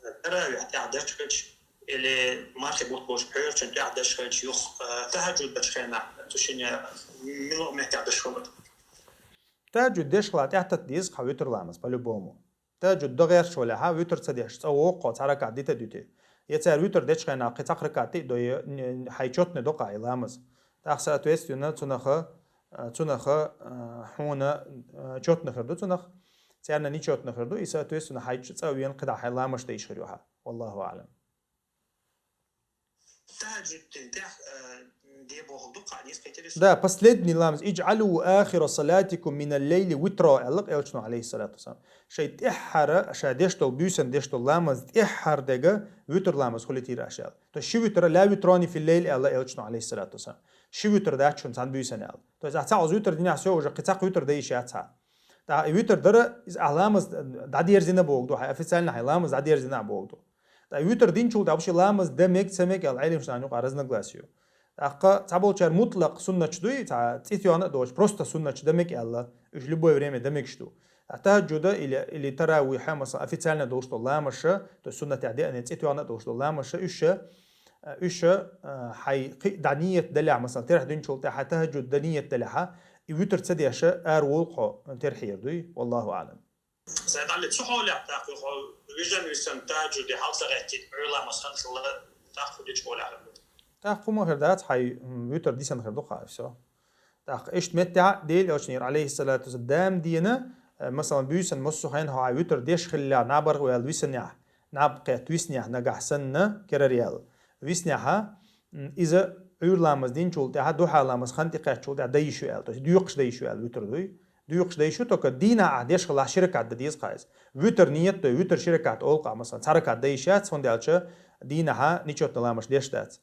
э, таравих тя дачхач, или мархи бут бош пёрчен тя дачхач, юх, э, тахаджуд дачхена, тушиня мило мехтя дачхомат. Тахаджуд дешхла тя тат диз ха витр ламаз, по-любому. Тахаджуд догерш валя ха витр ца деш, ца вокхо, ца ракат дита дюти. Я цар витр дечхена, кхи цакъ ракат ти дой, н-, хай чотне дока и ламаз. Тах, соответственно, цунаха, э, цунаха, э, хуна, э, чотне хир ду цунах, царна нечотне хир ду, и, соответственно, хай ч-, ца вен кхида хай ламаш да иш хир юха. Валлаху а'лам. Тахаджуддин тях, э, де боху ду, ка, несколько. Да, последний ламаз. «Идж'алу ахира салатикум минал лейли витра», Аллах элчну, алейхиссалату вассалам. Шай тяхара, ша дештол, бюсан дештол ламаз, тяхар дега витр ламаз хули тира ашал. То ши витра, ла витрани фил лейл, Аллах элчну, алейхиссалату вассалам. Ши витр дачун цан бюсан ал. То есть, а ца оз витр диня всё, уже кхи цакъ витр да иш яца. Та и витр дара, из а ламаз дадерзина богду, хай официально хай ламаз дадерзина богду. Та и витр динчул да вообще ламаз да мег, ца мег ал, айлим шнаню ка разногласию. Тахка ца болчар мутлак суннач дуй, ца цитёна дочь, просто суннач да мег алла, уж любое время да мег шту. А тахаджуда или, или таравиха, масалан, официально долш до ламаша, то есть суннат яде, а не цитёна долш до ламаша, уша, э, уша, э, хай, хи, да ниет даля, масалан, терх динчул та, хай тахаджуд да ниет даля, ха, и витр ца деша, ар волхо, терхир дуй, валлаху а'лам. Сайдали, цу холях таху хо, вижен висан тахаджуди халса гайтит, уйла масхан шула, таху дич холях. Таху махир дац, хай, м, витр дисан хир ду ха, всё. Так, ишт меття Дел элчнир, алейхиссалату вассалам, дам дина, э, масалан, бюсан муссухайн ха витр деш хилля набар вел висня, наб кет висня нагахсанна керариял. Висняха, м, иза уйр ламаз динчул тяха, духа ламаз ханти качул тяха, да ишу эл, то есть дюкш да ишу эл витр дуй. Дюкш да ишу, только дина а деш хила ширакат да диз кайс. Витр ниет дуй, витр ширакат олка, масалан, царакат да ишу, цон делча дина ха ничот на ламаз деш дац.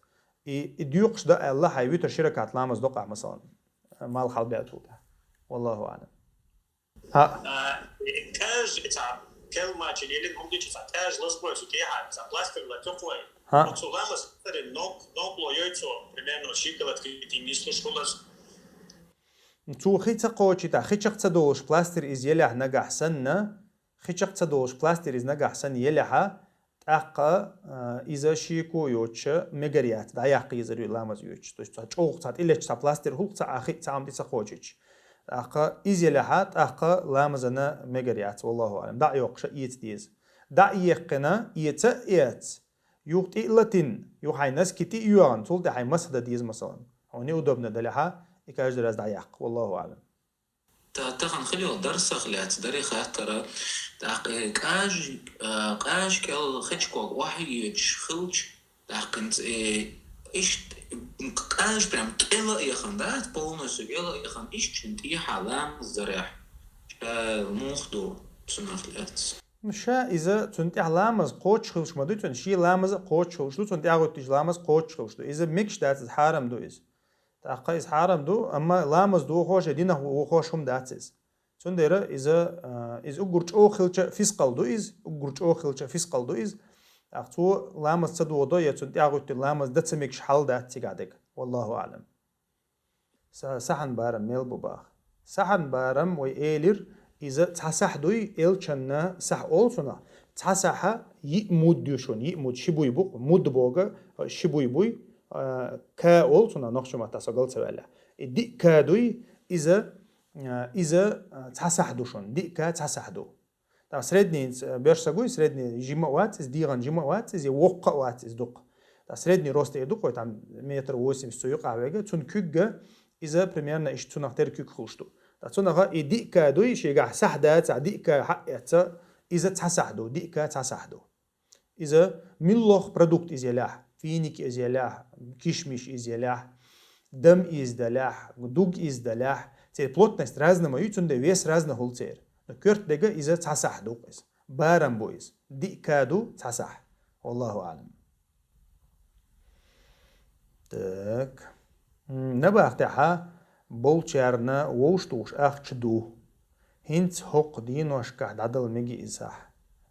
И, и дюкш да Аллах, хай витр ширакат ламаз дока, масалан. Мал хал бятулда. Валлаху а'лам. Ха. А, каж, ца, кел мачи, или гуди, ца, каж лас бой, су кеха, ца, пластир ла тёклай. Ха. Вот су ламаз, нок, нок ло йойцо, примерно, щиколотки, ти не слушалась. Цу хи ца кочи, та хи чак ца долш пластир из елях нагахсанна, хи чак ца долш пластир из нагахсан елеха, тахка, а, иза шику йоча мегарят, да яхка иза рю ламаз йоч. То есть, ца чох, ца тилеч, ца пластир хулк, ца ахи, ца амти ца кочич. Тахка из елеха, тахка ламазана мегарят, валлаху а'лам. Да йокша иец диз. Да йеккена, иеца иец. Юх ти латин, юх хай нас кити юан, цул ти хай масада диз, масалан. Они удобно далеха, и каждый раз да як, валлаху а'лам. Та тахан хилио дарсах лец, дари хаттара. Так, э, каж, э, каж кел хичког вахи юч хилч. Так, э, ишт, каж прям кела яхан, да, полностью кела яхан, ишт чин ти халам заря. Э, мухду, цунах лец. Ну, ша иза цун тя ламаз коч хилш ма ду, цун ши ламаз коч хилш ду, цун тя гот тиш ламаз коч хилш ду. Иза микш дац, харам ду из. ТӀаккха иза хьарам ду, амма ламаз дохош, динах вохош хӀума дац иза. Цундела иза, а, иза уггар чӀогӀа хилча фискъал ду иза, уггар чӀогӀа хилча фискъал ду иза. ТӀаккха цо ламаз ца дохадо, я цунна тӀехӀуттур ламаз дан ца мегаш хьал дац цигахь дерг. Валлаху аӀлам. Са-, сахьан барам мел бу баха. Сахьан барам вай элира, иза цхьа сахь дуй, элчанна сахь олу цунах. Цхьа сахьа йиъ муд ю шуна, йиъ муд ши буй бу, муд бога, ши буй буй, а, ка олу цунах, нохчийн маттахь со гал ца ваьллехь. И диъ ка дуй, иза, а, иза, а, цхьа сахь ду шуна, диъ ка цхьа сахь ду. Там средний, э, беш са гуй, средний жима а вац, иза дегӀан жима а вац, иза воккха а вац, иза дукха. Там средний рост эр ду-кх вай, там метр восемьдесят цу юкъахь вега, цунна куьйга иза примерно иштта цунах тера куьйга хуьлуш ду. Там цунах и диъ ка дуй, шегахь сахь дац, а диъ ка хьаэца, иза цхьа сахь ду, диъ ка цхьа сахь ду. Иза муьлхха продукт иза елахь, финики иза елахь, кишмиш иза елахь, дам иза далахь, дуг иза далахь, церан плотность разная ма ю, цундела вес разная хуьлу церан. Но коьрта дерг иза цхьа сахь ду иза. Барам бу иза. Диъ ка ду цхьа сахь. Валлаху аӀлам. Так. М, набахтехьа болчарна вовшахтухуш ахча ду. ХӀинца хӀокху деношкахь дӀадала мега иза сахь.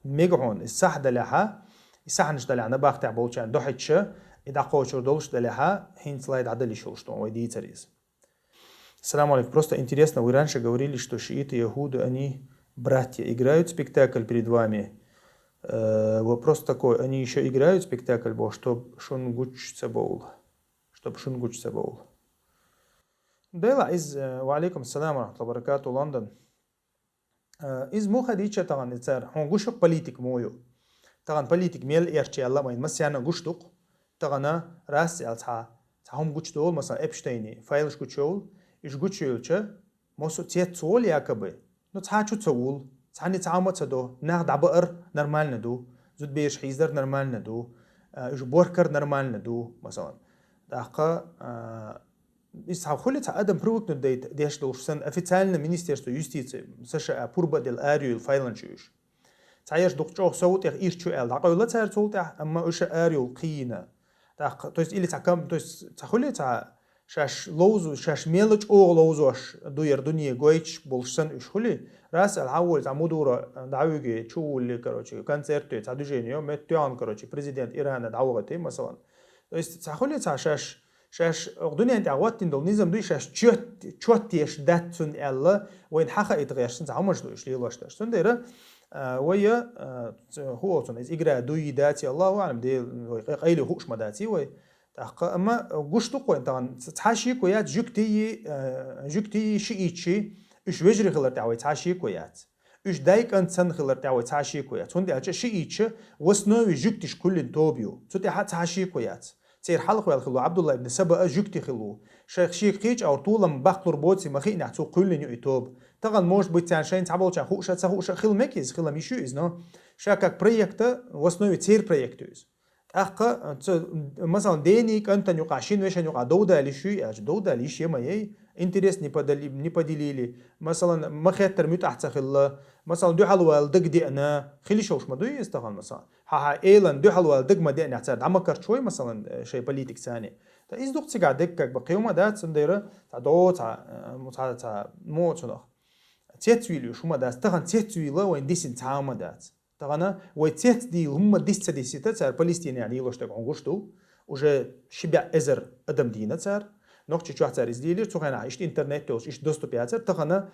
Мега хьуна, иза сахь далехьа, и сахьанаш далехьа, набахтехь болчарна дохьуьйтуша, и дӀакхочур долуш далехьа, хӀинца лай дӀадала йиш йолуш ду вай дийцар иза. Салам алейкум. Просто интересно, вы раньше говорили, что шииты и яхуды, они братья, играют спектакль перед вами. Э, вопрос такой, они ещё играют спектакль бо, чтоб шун гучца боул? Чтоб шун гучца боул? Дела из, э, ва алейкум салам ва рахматуллахи ва баракату, Лондон. Э, иза муха дийча тахана и цара? Хьуна гуш ю-кх политик муха ю? Тахана политик мел эрча яьлла а майна, массарна а гуш ду-кх. Тахана рас аьлла цхьа, цхьа хӀума гучудолу, масала, Эпштейни, файлаш гучуйовлу, уьш гучуйовлча, массо а цец ца волу якобы. Ну, цхьа чу ца вулу, цхьанна цхьа хӀума ца до, нах дӀабаар нормально ду, зудбераш хьийзадар нормально ду, э, уьш боркар нормально ду, масала. ТӀаккха, э, иза цхьа хуьлу цхьа адам привыкнуть дайта деш долуш санна, официально Министерство юстиции США пурба а делла арайовлу файланаш ю уьш. Цхьаерш дукха чӀогӀа сов тӀех ирча ю аьлла, дӀакъевлла цара цул тӀаьхьа, амма уьш арайовлу кхийна. ТӀаккха, то есть, или цхьа кам-, то есть, цхьа хуьлу цхьа шаьш ловзу, шаьш мел чӀогӀа ловзош ду яра дуьне гойтуш болуш санна уьш хуьлу. Рас аьлла, хьан волу цхьа мудура дӀавуьгу, чу вуллу, короче, концерт ю, цхьа движение ю, меттахь тоьхна, короче, президент Ирана дӀавахийти, масалан. То есть, цхьа хуьлу цхьа шаьш, шаьш оха дуьнен тӀехь гӀоттина долу низам дуй, шаьш чот-, чот еш дац цунна аьлла, вайна хьан хаийта гӀерташ цхьа хӀуманаш ду уьш лелош дерш. Цундела, а, вай, а, ц-, хӀу оцунна, иза игра дуй, даций, Аллаху аӀлам, де-, вай къай-, къайле хууш ма даций вай. ТӀаккха, амма гуш ду-кх вайна тахана, ц-, цхьа шеко яц, жуьгтий, а, жуьгтий, шиитчий, уьш вежарий хилар тӀехь вай цхьа шеко яц. Уьш дай-кӀант санна хилар тӀехь вай цхьа шеко яц. ХӀунда аьлча шиитча в основе жуьгтиш кхуьллина тоба ю. Цу тӀехь цхьа шеко яц. Церан хьалха ваьлла хилла Абдулла ибн Саба а жуьгти хилла. Шайх шега кхечу агӀор толам баккхалур боций ма хиънехь цо кхуьллина ю и тоба. Тахана, может быть, царна шайна цхьаболчарна хууш а, ца хууш а хила мега иза, хила йиш ю иза, но ша как проекта, в основе церан проект ю иза. ТӀаккха, ца, масалан, дений, кӀантана юкъахь, шина вешан юкъахь дов дала йиш юй аьлча, дов дала йиш я ма яй, интерес не подели-, не поделили, масалан, ма хеттара муьтӀахь ца хилла, масалан, дуьхьал вала дага деана, хила йиш йолуш ма дуй иза тахана, масалан. Хьан-хьан элан дуьхьал вала дага ма деанехь цара дӀа ма карчой, масалан, шайн политикаца. Ткъа иза ду-кх цигахь дерг, как бы, кхин хӀума дац, цундела цхьа до, цхьа, э, цхьа, цхьа мо цунах. Цецвийла уьш хӀума дац, тахана цецвийла вайн дисина цхьа хӀума дац. Тахана вай цецдийла хӀумма дис ца дисийта цара Палестинехь лелош дерг хьуна гуш ду. Уже ши бӀе эзар адам дийна цара. Нохчийчохь цара иза лелийра, цу хенахь иштта интернет йолуш, иштта доступ яцара. Тахана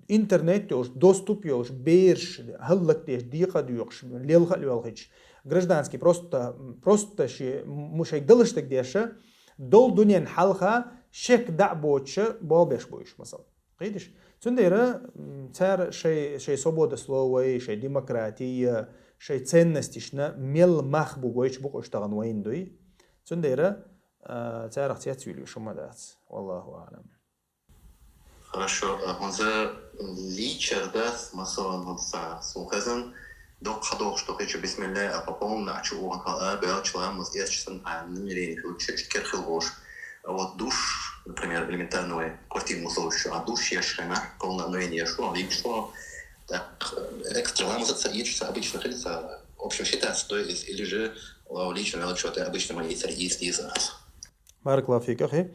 интернет йолуш, доступ йолуш, бераш хӀаллакдеш, декъа а доькъуш, лелха а лоьлхуьйтуш, гражданский просто, просто ши-, м-, шайга далаш дерг деша, долу дуьненна хьалха шек дӀа а боцуша болх беш бу уьш, масала. Кхеташ? Цундела, м, цара шай, шай свобода слова, шай демократия, шай ценностишна мел мах бу гойтуш бу-кх уьш тахана вайна дуй. Цундела, а, царах цецвийла уьш хӀума дац. Валлаху аӀлам. Хорошо, а, хӀунза лийчар дац, масалан, хӀунза суна хезна, доккха хьадохуш ду кхечу бисмилла, а по полной а чу угӀан хала а, баьлча ламаз эцча санна, а намерение хилча чу кер хила гӀуш. А вот душ, например, элементарно вай квартира мусалуш, а душ еш хенахь, полное омовение еш ву, а лийча ву, так, экстра ламаз ца эцча, ца обычно хилица, в общем, считается, то есть, или же, а, лийча ваьлча, это обычно ма эцара, эц, эц ас. Баракаллаху фик, ахи.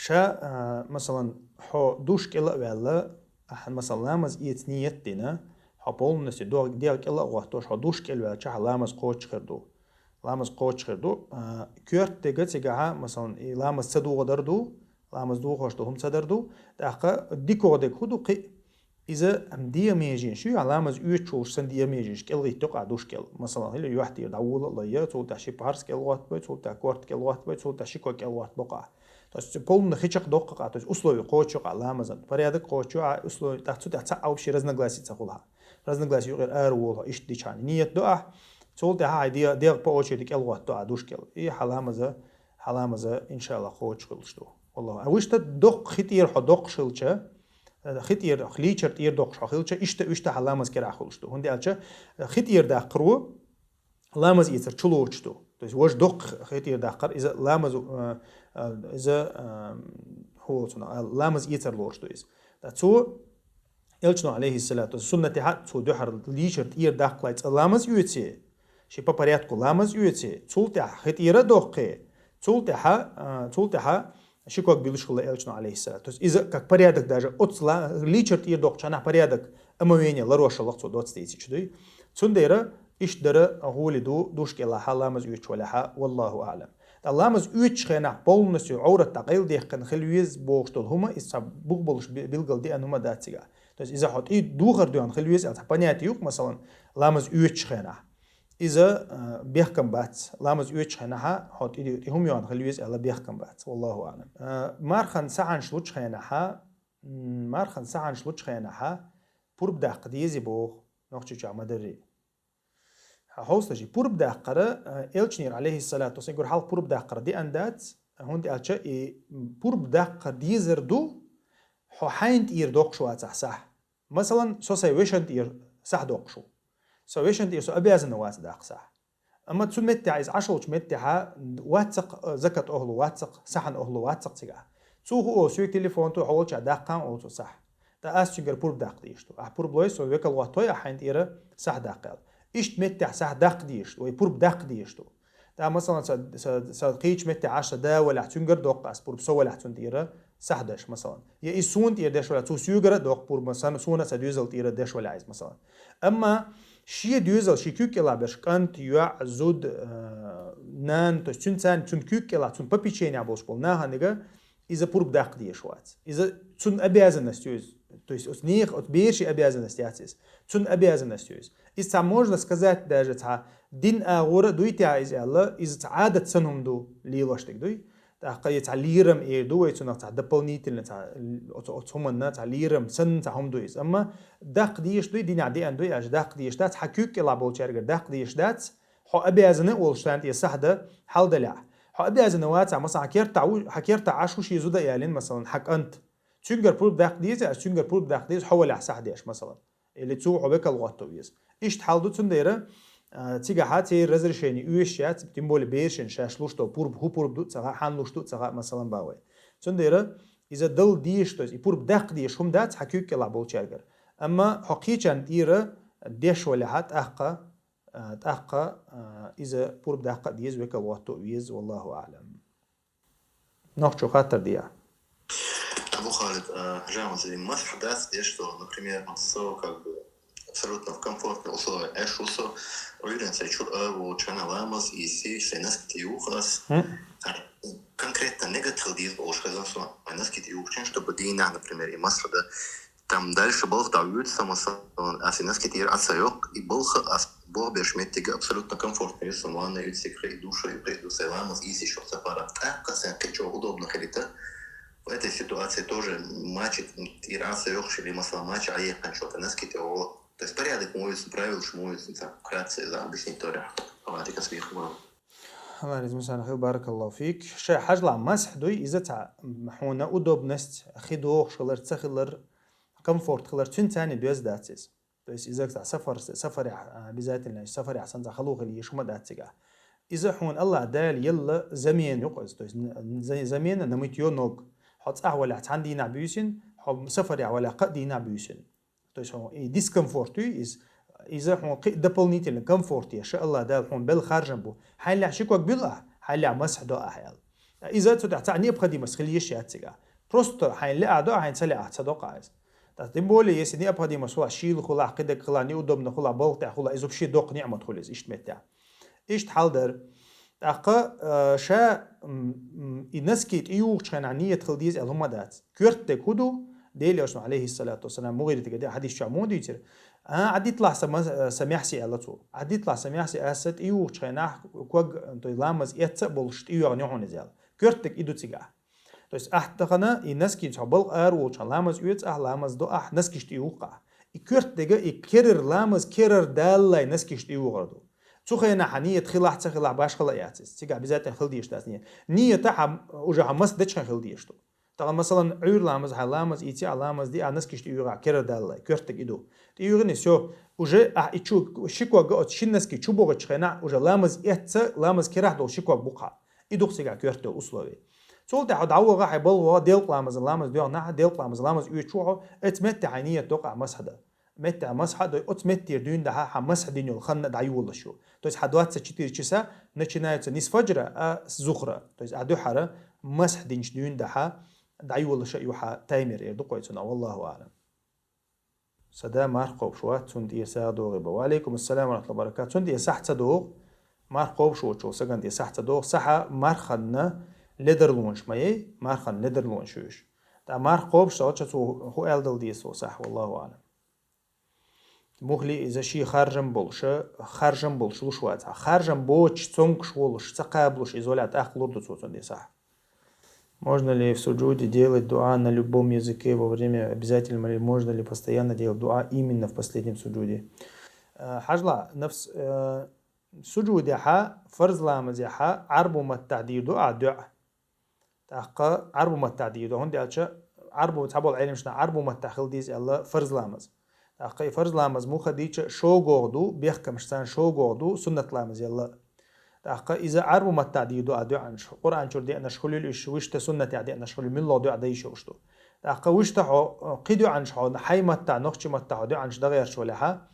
Ша, а, масалан, хьо душ кӀела а ваьлла, ахьа, масалан, ламаз эца ниет дина, хьо полностью дог-, дегӀ кӀела а гӀоттош, хьо душ кӀела ваьлча, хьа ламаз кхочуш хир ду. Ламаз кхочуш хир ду. А, коьрта дега цигахьа, масалан, и ламаз ца дугӀа дар ду, ламаз духош ду, хӀума ца дар ду. ТӀаккха дикогӀа дег хӀу ду кхи? Иза дегӀ меженаш ю, а ламаз оьцуш волуш санна дегӀ меженаш кӀелгӀитту къа душ кӀел. Масалан, хила юьхь тӀера дӀавола а лайя, цул тӀаьхьа ши пхьарс кӀелгӀоттабай, цул тӀаьхьа корта кӀелгӀоттабай, цул тӀаьхьа ши ког кӀелгӀоттабо къа. То есть полный хи чекхдоккху къа, то есть условия кхочу къа ламазан. Порядок кхочу, а условия, тӀаккха цу тӀехь цхьа а вообще разногласие ца хуьлу хьа. Разногласие юкъера ара волу хьо, иштта дича. Ниет до ахь, цул тӀаьхьа хьайн дегӀ, дегӀ по очереди кӀелгӀоттадо а душ кӀел. И хьа ламаза, хьа ламаза, иншалла, кхочуш хуьлуш ду. Валлаху. А вуьшта доккха хи тӀера хьо доккхуш хилча, хи тӀера, лийчар тӀера доккхуш хьо хилча, иштта, иштта хьа ламаз кӀирахь хуьлуш ду. ХӀунда аьлча хи тӀера даккхаро ламаз эцар чулоцуш ду. То есть важа доккха хи тӀера даккхар, иза ламаз, а, а, иза, а, хӀу волу цунах, а, ламаз эцар лоруш ду иза. Ткъа цо, Элчано, алейхиссалату, суннатехьа цо дуьхьал лийчар тӀера даккхалай цкъа ламаз оьций, ши по порядку ламаз оьций, цул тӀаьхьа хи тӀера а доккхий, цул тӀаьхьа, а, цул тӀаьхьа ши ког буьллуш хилла Элчано, алейхиссалату. То есть иза как порядок даже, оцу ла-, лийчар тӀера доккхучу ханахь порядок, омовение ларошаллах цо доцца дийцича дуй. Цундела иштта дара гӀоли ду, душ кӀелахьа, ламаз оьцуш валахьа, валлаху аълам. Ткъа ламаз оьцучу хенахь полностью Ӏоврат дӀакъайла дехкина хила веза бохуш долу хӀума, иза цхьа бух болуш би-, билгал деана хӀума дац цигахь. То есть иза хьо тӀе духар доьхна хила веза аьлла, цхьа понятие ю-кх, масалан, ламаз оьцучу хенахь. Иза, а, бехкам бац. Ламаз оьцучу хенахьа хьо тӀе, тӀе хӀума йоьхна хила веза аьлла бехкам бац. Валлаху аълам. А, мархан сахьанаш лучу хенахьа, м, мархан сахьанаш лучу хенахьа пурба даккха дезий боху, Нохчийчохь ма-дарри. Хьо хьовсалаш, и пурба даккхара, а, Элчанера, алейхиссалату вассалам, гур хьалха пурба даккхара деана дац, хӀунда аьлча и, м, пурба даккха дезар ду, хьо хьайна тӀера доккхуш вацахь сахь. Масалан, со сайн вешан тӀера сахь доккхуш ву. Со вешан тӀера со обязан вац даккха сахь. Амма цу меттехь иза Ӏаш волчу меттехьа ваццакх, а, закат охьалу ваццакх, сахьан охьалу ваццакх цигахь. Цо хӀу олу, соьга телефон ту, хьо волчохь даккхаан олу цо сахь. Ткъа ас цуьнгара пурба даккха дезаш ду. Ахь пурба лой, со векал гӀоттой, ахь хьайна тӀера сахь даккха аьлла. Иштта меттехь сахь даккха дезаш ду, вай пурба даккха дезаш ду. ТӀаккха, масалан, сан, сан, сан кхечу меттехь Ӏаш сан да валахь, цуьнгара доккху ас пурба, со валахь цунна тӀера сахь деш, масалан. Я иза суна тӀера деш валахь, цо соьгара а доккху пурба, сан, суна а сан доьзал тӀера деш валахь иза, масалан. Амма шен доьзал, шен куьг кӀелахь берш, кӀант, йоӀ, зуда, а, нана, то есть цуьнан царна, цуьнан куьг кӀелахь, цуьнан попеченехь болуш болу нахана дерг, иза пурба даккха дезаш вац. Иза цуьнан обязанность ю иза. То есть оцу нехан, оцу берашийн обязанность яц иза. Цуьнан обязанность ю иза. Иза цхьа, можно сказать, даже цхьа дин агӀора а дуй те иза аьлла, иза цхьа Ӏадат санна хӀума ду, лелош дерг дуй. ТӀаккха и цхьа лерам эр ду вай цунах, цхьа дополнительно, цхьа оцу, оцу хӀуманна цхьа лерам санна цхьа хӀума ду иза. Амма даккха дезаш дуй, динехь деана дуй аьлча, даккха дезаш дац, хьан куьг кӀелахь болчаьргара даккха дезаш дац, хьо обязан а волуш царна тӀера сахь дан хьал далехь. Хьо обязан вацахь, масалан, хьан кертахь ву, хьан кертахь Ӏаш ву шен зуда а ялийна, масалан, хьан кӀант. Цуьнгара пурба даккха деза, ас цуьнгара пурба даккха деза, хьо валахь сахь деш, масалан. Или цо хьо векал гӀотто веза. Иштта хьал ду, цундела, а, цигахьа церан разрешение оьшуш яц, тем более берашна шаьш луш долу пурба, хӀу пурба ду ца хаьа, хьан луш ду ца хаьа, масалан, бан вай. Цундела иза дала дезаш, то есть и пурба даккха дезаш хӀума дац хьан куьг кӀелахь болчаьргара. Амма хьо кхечарна тӀера деш валахьа, тӀаккха, а, тӀаккха, а, иза пурба даккха а деза, векал гӀотто а веза, валлаху аълам. Нохчо хаттар дехьа. Абу Халид, а, Жамал, масхь дац деш со, например, со как бы абсолютно в комфортных условиях Ӏаш ву со, уверен, сайн чура а волчу хана ламаз, и си, сайн носки тӀе юху ас. М? А, конкретно мегат хила деза бохуш хезна со, носки тӀе юхучун, чтобы дийнахь, например, и масхь да, там дальше балха дӀавуьйцу сан, масалан, ас и носки тӀера Ӏа ца йоккху, и балха ас бохберш меттига абсолютно комфортно ю сан, ванна ю цигахь, и душа ю, и ду сайн ламаз, и си шо сапара. ТӀаккха сайн кхин чӀогӀа удобно хилита. В этой ситуации тоже мачи тӀера Ӏа ца йоккхуш или, масалан, мачи Ӏа яьккхина чохь носки тӀе гӀо. То есть порядок муьйцу, правилаш муьйцу, ца вкратце за объяснить тора. Аллах реза хила, баракаллаху фик. Шайн хьажалахь масхь дуй, иза цхьа, м, хьуна удобность, хи дохуш хилар, ца хилар, комфорт хилар, цуьнан царна доьзна дац иза. То есть иза цхьа сафар, сафарехь, а, обязательно, сафарехь санна цхьа хало хила езаш хӀума дац цигахь. Иза хьуна Аллах Дала елла замена ю-кх иза. То есть н-, н-, за-, замена на мытьё ног. Хьо цӀахь валахь цхьана дийнахь буьйсина, хьо сафарехь валахь кхаа дийнахь буьйсина. То есть хьуна и дискомфорт ю иза, иза хьуна кхин дополнительно комфорт еш, Аллах Дала хьуна белла харжам бу. Хьайна лаьхь ши ког буьллу ахь, хьайна лаьхь масхь до ахь аьлла. Иза цу тӀехь цхьа необходимость хила йиш яц цигахь. Просто хьайна лаьа до, хьайна ца лаьа ца доккху иза. ТӀаккха тем более, если необходимость хула, шийла хула, кхидерг хула, неудобно хула, балха тӀехь хула, иза вообще доккха ниӀмат хула иза, иштта меттехь. Иштта хьал дара. ТӀаккха, э, ша, м, м, и носки тӀеювгӀучу хенахь ниет хила деза аьлла хӀума дац. Коьртаниг хӀун ду? Делан Элчано, алейхиссалату вассалам, МугӀиратага деа хьадис чохь муха дийцира? А, Ӏадитлахь сан мас-, э, сан маьхьа сий аьлла цо. Ӏадитлахь сан маьхьа сий, аса тӀеювгӀучу хенахь ког, то есть ламаз эцца а болуш, тӀеюьйгӀина ю хьуна иза аьлла. Коьртаниг и ду цигахь. То есть ахь тахана и носки цхьа балха ара волчохь ламаз оьцу ахь, ламаз до ахь, носкаш тӀеювгӀу ахь. И коьртаниг, и керара ламаз, керара даллалц носкаш тӀеювгӀур ду. Цу хенахь хьан ниет хилахь, ца хилахь, башхала а яц иза. Цигахь обязательно хила дезаш дац ниет. Ниет а хьан уже хьан мас дечхьана хила дезаш ду. Тахана, масалан, Ӏуьйра ламаз, хьан ламаз ийци, а ламаз ди, а носкаш тӀеювгӀу ахь, керара даллалц. Коьртаниг и ду. ТӀеювгӀина, всё. Уже ахь и чу, ши ког а оцу шин носки чу богӀучу хенахь, уже ламаз эцца, ламаз керахь долу ши ког бу-кх хьан. И ду-кх цигахь коьрта йолу условие. Цул тӀаьхьа хьо дӀаваха, хьайн балха ваха, делкъа ламазан ламаз доьгӀна хьан, делкъа ламазан ламаз оьцуш ву хьо, оцу меттехь хьайн ниет до-кх ахь масхьа дан. Меттехь масхьа а дой, оцу меттера дуьйна дахьа хьан масхьа дина йолу хан дӀайолалуш ю. То есть хьан двадцать четыре часа начинаются не с фаджра, а с зухра. То есть ахь дуьххьара масхьа динчу дуьйна дахьа дӀайолалуш а ю хьан таймер, эр ду-кх вай цунах, валлаху аълам. Сан да марха кхобуш вац, цунна тӀера сагӀа догӀий бан. Ва алейкум ассалам ва рахматуллахи ва баракатух. Цунна тӀера сахьт ца догӀу, марха кхобуш волчу сагана тӀера сахьт ца догӀу, сахьа марханна ледарлонаш ма яй, марханна ледарлонаш ю уьш. ТӀаккха марха кхобуш ца волча цо хӀун аьлла дала деза цо сахьа, валлаху аълам. Мухли иза шен харжам болуша, харжам болуш луш вац. Харжам боцуш, цомгуш волуш, ца кхабалуш, иза валахь тӀаккха лур ду цо цунна тӀера сахьа. Можно ли в суджуде делать дуа на любом языке во время, обязательно ли, можно ли постоянно делать дуа именно в последнем суджуде? Э, хьажал, нафс, э, суджудехьа, фарз ламазехьа, Ӏарбу маттахь дийр ду ахь дуьа. ТӀаккха Ӏарбу маттахь дийр ду, хӀунда аьлча Ӏарбу, цхьаболу Ӏеламнаха Ӏарбу маттахь хила деза аьлла фарз ламаз. ТӀаккха и фарз ламаз муха дийча шогогӀ ду, бехкамаш царна шогогӀ ду, суннат ламаз елла. ТӀаккха иза Ӏарбу маттахь дийр ду ахь дуьанаш, Къуръан чуьра деанаш хуьлийла уьш, вуьшта суннатехь деанаш хуьлийла, муьлхха дуьа дайша йолуш ду. ТӀаккха вуьшта хьо, кхин дуьанаш хьо, хьайн маттахь, нохчийн маттахь хьо дуьанаш дан гӀерташ валахьа,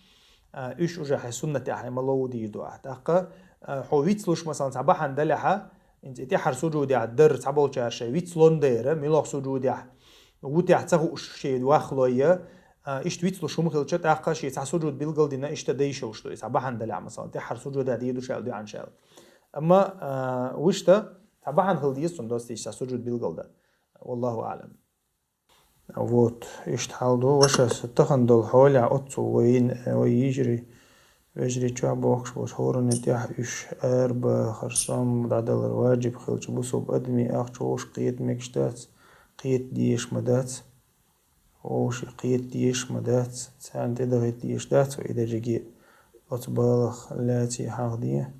а, уьш уже хьайн суннатехь хьайн ма лову дийр ду ахь. ТӀаккха, а, хьо вицлуш, масалан, цхьа бахьана далахьа, хӀинца и тӀаьххьара суджудехь дара цхьаболчара шайн вицлон дера, муьлхха суджудехь, вутехь ца хууш шен вахлой, а, иштта вицлуш хӀума хилча, тӀаккха шен цхьа суджуд билгалдина, иштта дайша йолуш ду, и цхьа бахьана далахь, масалан, тӀаьххьара суджудехь дийр ду ша аьлла дуьанаш аьлла. Амма, а, вуьшта цхьа бахьана хила деза цунна достийча цхьа суджуд билгалдан. Валлаху аълам. Вот, иштта хьал ду, вашас тахана долу хьолехь оццул вайн, вай йижарий, вежарий чохь бохкуш болчу хӀоранна тӀехь уьш арабахар, сом дӀадалар ваджиб хилча, бусулба адамийн ахча вовшах кхета мегаш дац, кхета дезаш ма дац, вовшах кхета дезаш ма дац, царна тӀедахийта дезаш дац вай и дерриге оцу балах лаьцна хьахде.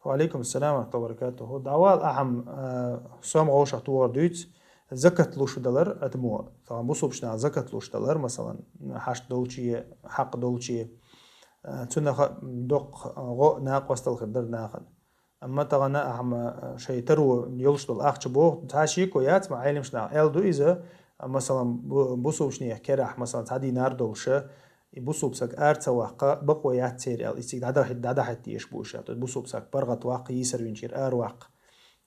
Ва алейкум ассалам ва рахматуллахи ва баракатуху. ДӀавала ахьа, а, сом вовшах тохар дуьйцу, закат луш далар адамо. Тахана бусулбачу наха закат луш далар, масалан, хьашт долче, хьакъ долче, а, цунах доккха гӀо, накъосталла хир дара нахана. Амма тахана ахьа, а, шайн таро йолуш долу ахча боху, цхьа шеко яц, ма Ӏеламнаха аьлла ду иза, а, масалан, бу-, бусулбачу нехан керахь, масалан, цхьа динар долуша, и бусулба саг ара ца ваккха, бакъо яц церан аьлла, и цига дӀадахьийта, дӀадахьийта дезаш бу уьш аьлла. То есть бусулба саг паргӀат ваккха, йийсар винчуьра ара ваккха,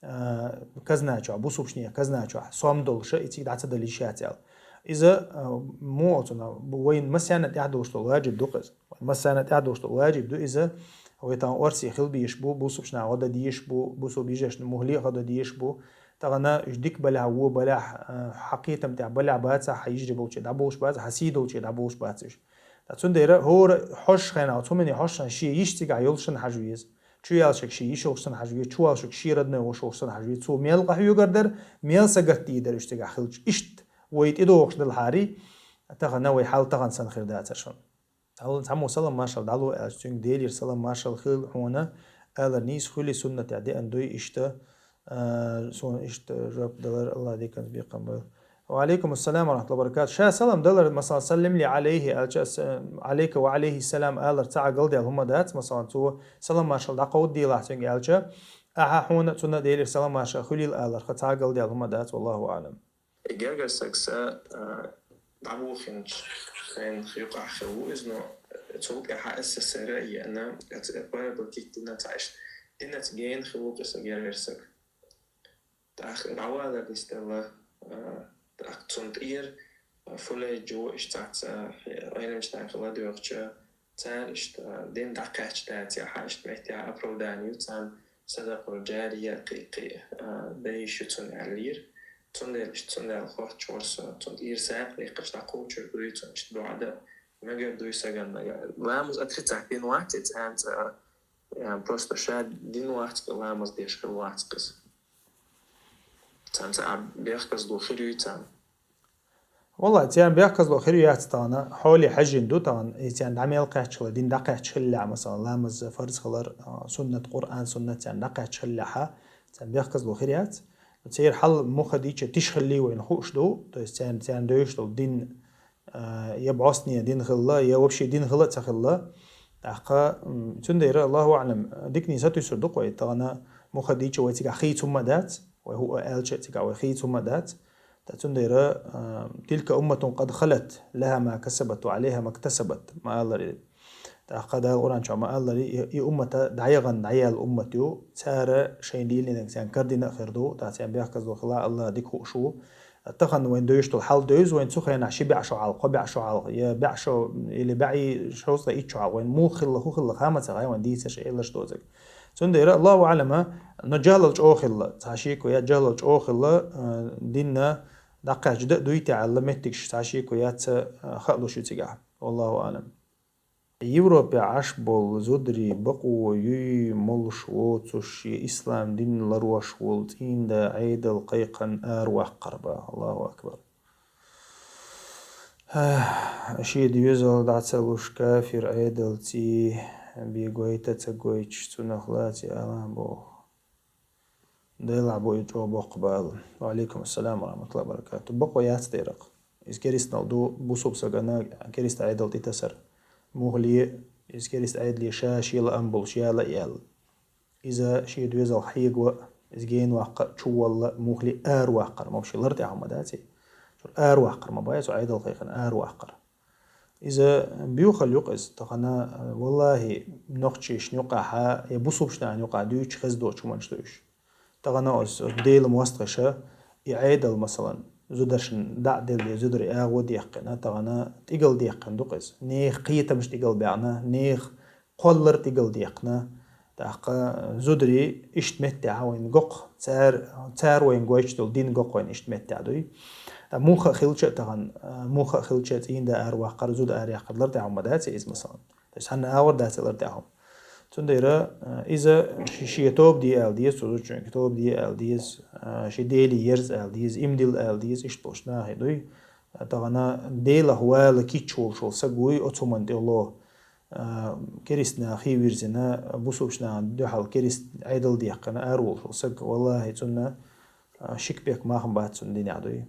а, казна чохь, бусулбачу нехан казна чохь сом долуша, и цига дӀа ца далийша яц аьлла. Иза, а, муха оцунах, бу-, вайна массарна тӀехь долуш долу ваджиб ду-кх иза. Массарна тӀехь долуш долу ваджиб ду иза, вай тахана орций хила безаш бу, бусулбачу наха гӀо дан дезаш бу, бусулба йижаршна мухӀле а гӀо дан дезаш бу. Тахана уьш дика балахь, вон балахь, а, хьан кхетам тӀехь балахь бацахь, хьан йижарий болче дӀаболуш бацахь, хьан сий долче дӀаболуш бац уьш. Ткъа цундела хӀора хьожуш хенахь, цхьа хӀумане хьожуш хенахь, шен йиш цигахь йолуш санна хьажа веза. Чу яьллачу шен йиш йолуш санна хьажа веза, чу ваьллачу шен родной воша волуш санна хьажа веза. Цо мел къахьоьгур дара, мел сагатдийр дара уьш цигахь хилча. Иштта вай тӀедогӀуш делахьарий, тахана вай хьал тахана санна хир дацара шуна. Цхьаммо салам маршалла дӀало аьлча, цуьнга Делера салам маршалла хуьлда хьуна, алар нийса хуьлий, суннатехь деана дуй иштта, а, суна иштта жоп далар, Аллах диканца бекхам бойла. Ва алейкум ассалам ва рахматуллахи ва баракатух. Ша салам далар, масалан, «саллим ли алейхи» аьлча, ас-, «алейка ва алейхи салам» алар ца Ӏагалдаьлла хӀума дац, масалан, цо салам маршалла дӀакховдаделахь цуьнга аьлча, ахьа хьуна цунна Делера салам маршалла хуьлийла аларх ца Ӏагалдаьлла хӀума дац, валлаху аълам. Гергара саг са, а, дӀабохинчу хенах юкъахь хилла ву иза, но цул тӀаьхьа СССР а еана, оцу поработить дина ца иштта, динца гена хилла ву-кх и са гергара саг. ТӀаккха дӀавалар нисделла, а, тӀаккха цунна тӀера, а, фу лайна жо иштта цхьацца, а, Ӏилманчаш дӀахо ладоьгӀча, цара иштта, а, дин дӀакхаьча дацахьа, иштта меттехь оправдание ю царна, садакъа жария кхы-, кхы, а, дан йиш ю цунна аьллера. Цундела иштта, цундела хоттуш вара со, цунна тӀера сагӀа дехкаш дӀакхувчур дуй, цунна иштта доӀа дан мегар дуй сагана. Ламаз отрицать дина вац иза, цӀенца, а, просто ша дина вац, ламаз деш хилла вац иза. Царна цхьа бехказло хир юй царна. Валлахь, царна бехказло хир яц тахана, хьоле хьаьжжина ду тахана, и царна дӀа мел кхаьчча хилла, дин дӀакхаьчча хиллехь, масала, ламаз фарз хилар, а, суннат, Къуръан, суннат царна дӀакхаьчча хиллехьа, царна бехказло хир яц. Церан хьал муха дийча тиша хиллий вайна хууш ду, то есть царна, царна девзаш долу дин, а, я бӀостанехьа дин хилла, я вообще дин хила а ца хилла. ТӀаккха, м, цундела, Аллаху аӀлам, диканиг сатуьйсур ду-кх вай, тахана муха дийча вай цигахь хийца хӀумма а дац, вай хӀуъа аьлча а цигахь вай хийца хӀумма а дац. ТӀаккха цундела, а, «تلك أمة قد خلت لها ما كسبت وعليها ما اكتسبت», ма аллара. ТӀаккха Дала Къуръан чохь ма аллара, и, и уммата дӀаяхана, дӀаяьлла уммат ю, цара шайн дийна динниг царна кара дина а хир ду, тӀаккха царна бехказло хилла, Аллах дика хууш ву. Тахана вайна девзаш долу хьал девза, вайна цу хенахь ши бӀе шо хьалха, кхо бӀе шо хьалха, я бӀе шо, или бӀе шовзткъе итт шо хьалха, вайна муха хилла, хӀун хилла, ха ма ца хаьа вайна дийцаш, элларш доцург. Цундела, Аллаху аӀлам, но жахӀлал чӀогӀа хилла, цхьа шеко яц, жахӀлал чӀогӀа хилла, а, динна дӀакхаьчча дан а дуй те аьлла, меттигаш цхьа шеко яц, а, хаалуш ю цигахь. Аллаху аӀлам. Европехь Ӏаш болу зударий бакъо юй, молуш воцуш, шен ислам дин ларош волу цӀийнда Ӏедал кхайкхина араваккхар бах. Аллаху акбар. Шен доьзал дӀа ца луш, кафир Ӏедалций бен гойта а ца гойтуш, цунах лаций ала боху. Делахь бу и чӀогӀа боккха бала. Ва Ӏалайкум ассалам ва рахматуллахи ва баракатух. Бакъо яц дера-кх. Иза керстанал ду, бусулба сагана керста Ӏедал тӀетасар. Муххале, иза керста Ӏедале ша шен лаам болуш яла а яьлла. Иза шен доьзал хьега а, иза генаваккха а, чувалла а, муххале араваккхар. Ма шен лар тӀехь хӀума дац и. Чуьра араваккхар ма бай, цу Ӏедал кхайкхина араваккхар. Иза боьхалла ю-кх иза. Тахана, валлахӀи, нохчашна юкъахьа я бусулбанашна юкъахь дуьйцуш хеза доцу хӀуманаш ду уьш. Тахана оцу, оцу Делан мостагӀаша и Ӏедал, масалан, зударшна дӀа а делла, зударий агӀо дехкина, тахана тӀигал дехкина ду-кх иза. Нехан кхетамаш тӀигал баьхна, нехан кхоллар тӀигал дехкина. ТӀаккха зударий иштта меттехь вайна го-кх, цара, цара вайна гойтуш долу дин го-кх вайна иштта меттехь дуй. ТӀаккха муха а хилча а тахана, муха а хилча а цӀийнда араваккхар, зуда араяккхар лар тӀехь хӀума дац иза, масалан. То есть хьанна агӀор дац лар тӀехь хӀума. Цундела, а, иза ши-, шен тоба де ала деза, цу зудчуьнга тоба де ала деза, а, шен Деле ерза ала деза, иман дилла ала деза, иштта болуш нахе дуй. А, тахана Делах вала кийча волуш волу саг вуй, оцу хӀуманна тӀе ло. А, керста нахе вирзина, бусулбанашна дуьхьал керста Ӏедал дехкина, араволуш волу саг, валлахӀи, цунна, а, шик бекка мах ма бац цунна динехь дуй.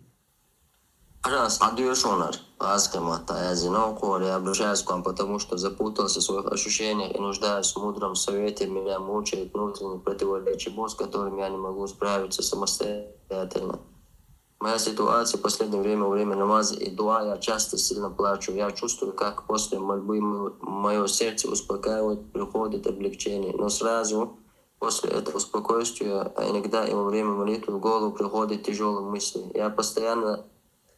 Пожалуйста, хьан доьшонар, Азкамат Аязино, я обращаюсь к вам, потому что запутался в своих ощущениях и нуждаюсь в мудром совете. Меня мучает внутреннее противоречие, с которым я не могу справиться самостоятельно. Моя ситуация в последнее время, во время намаза и дуа, я часто сильно плачу. Я чувствую, как после мольбы мое сердце успокаивает, приходит облегчение. Но сразу после этого спокойствия, а иногда и во время молитвы, в голову приходят тяжёлые мысли. Я постоянно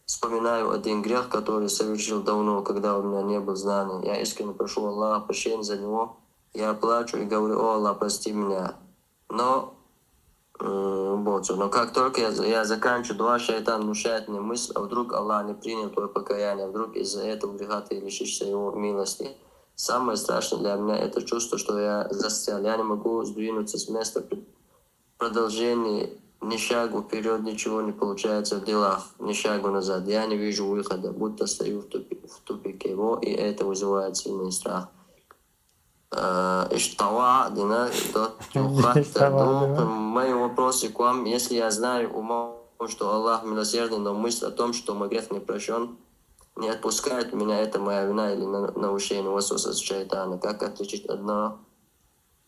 вспоминаю один грех, который совершил давно, когда у меня не было знаний. Я искренне прошу Аллаха прощения за него. Я плачу и говорю: «О Аллах, прости меня». Но, э, вот, но как только я, я заканчиваю дуа, шайтан внушает мне мысль: «А вдруг Аллах не принял твое покаяние, а вдруг из-за этого греха ты лишишься его милости?» Самое страшное для меня это чувство, что я застрял. Я не могу сдвинуться с места. При продолжении ни шагу вперёд, ничего не получается в делах, ни шагу назад. Я не вижу выхода, будто стою в тупи-, в тупике. Во, и это вызывает сильный страх. Э, иштта ваъ дина, до тюхат, Иштта ваъ дина. Мои вопросы к вам. Если я знаю умом, что Аллах милосердный, но мысль о том, что мой грех не прощён, не отпускает меня, это моя вина или на-, наущение васваса шайтана. Как отличить одно,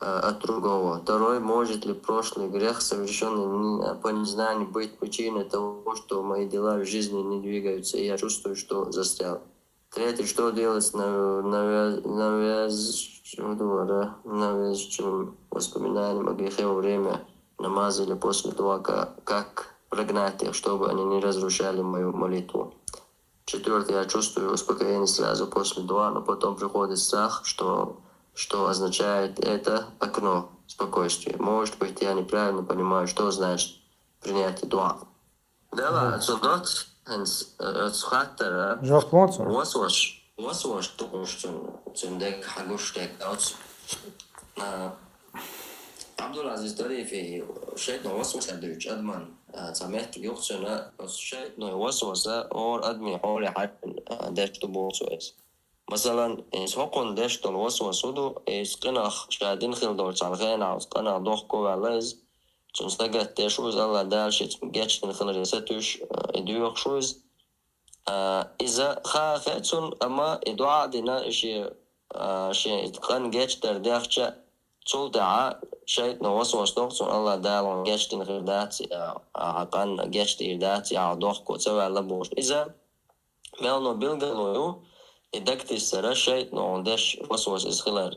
э, от другого? Второй, может ли прошлый грех, совершённый не-, по незнанию, быть причиной того, что мои дела в жизни не двигаются, и я чувствую, что застрял? Третье, что делать с нав-, навяз-, навяз-, чего говоря, навязчивым воспоминанием о грехе во время намаза или после дуа, ка- как прогнать их, чтобы они не разрушали мою молитву. Четвёртое, я чувствую успокоение сразу после дуа, но потом приходит страх, что, что означает это окно спокойствия. Может быть, я неправильно понимаю, что значит принятие дуа. Дела, отсюда, отсхаттера. Жоп лонцу. Восвас. Восвас, тукуш цун, цун дег хагуш дег, отс. А, Абдул-Азиз Тарифи шайтӀан васваса дуьйцу адаман, а, цхьа меттиг юхцуьнан, оцу шайтӀан васваса хӀора адамийн хьоле хьаьжжина, а, деш ду боху цо иза. Масалан, иза хӀокхунна деш долу васвас хӀун ду, иза къинах ша дина хила долчу цхьана хенахь оцу къинах дохко а ваьлла иза, цунна сагатдеш ву иза, АллахӀ Дала шеца гечдина хиларе сатуьйсуш, а, и доьхуш ву иза. А, иза хаа хаа цунна, амма и дуӀа а дина, и шен, а, шен и къан гечдар дехча, цул тӀаьхьа шайтӀано васвас доху цунна, АллахӀ Дала хьуна гечдина хир дац, а, а, хьан къан гечдийр дац, а, дохко ца ваьлла бохуш. Иза мелло билгало ю, и дагтиссара шайтӀано хьуна деш васвас иза хилар.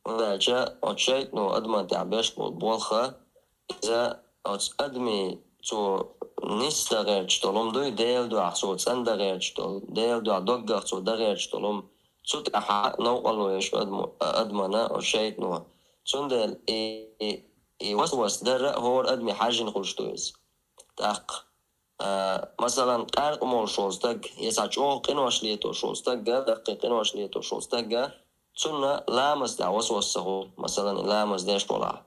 ХӀунда аьлча оцу шайтӀано адаман тӀехь беш болу болх, иза оцу адамийн цо нисдан гӀерташ долу хӀума дуй, Делан дуьхьа цо цӀандан гӀерташ долу, Делан дуьхьа доггах цо дан гӀерташ долу хӀума, цу тӀаьхьа новкъарло еш адамо-, адамана оцу шайтӀано. Цундела и, и, и васвас дара а хӀора адаме хьаьжжина хуьлуш ду иза. ТӀаккха А, масалан, къаьркъа молуш волу стаг, я цхьа чӀогӀа къинош летош волу стаг, даккхий къинош летош волу стаг, цунна ламаз тӀехь васвас ца хуьлу, масалан, и ламаз деш волахь.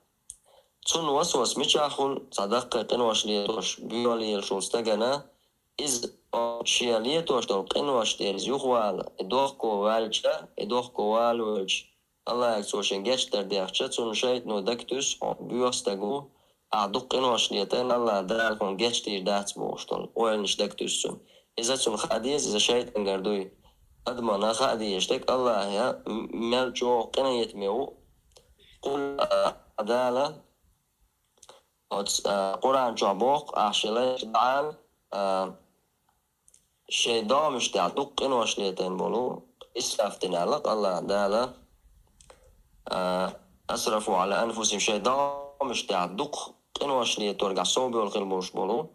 Цунна васвас мичахь хуьлу, цхьа даккхий къинош летош, боьха лелаш волу стагана, иза шен летош долу къинош тӀера иза юхавала, и дохко ваьлча, и дохко вала воьлча, АллахӀе цо шен гечдар дехча, цунна шайтӀано дагатуьйсу, хьо боьха стаг ву, ахь дукха къинош летийна, АллахӀ Дала хьуна гечдийр дац бохуш долу ойланаш дагатуьйсу цунна. Иза цунна хаа деза, иза шайтӀангара дуй. Адамана хаа дезаш дерг АллахӀе м-, мел чӀогӀа къинхетаме ву. Къул, а, Дала, оцу, а, Къуръан чохь боху, ахь шен лайх бахьана, а, шайн догӀмаш тӀехь дукха къинош летийна болу, исраф дина аьлла АллахӀ Дала, а, асрафу Ӏала анфусихим, шайн догӀмаш тӀехь дукха къинош летаргахь совбевлла хила болуш болу.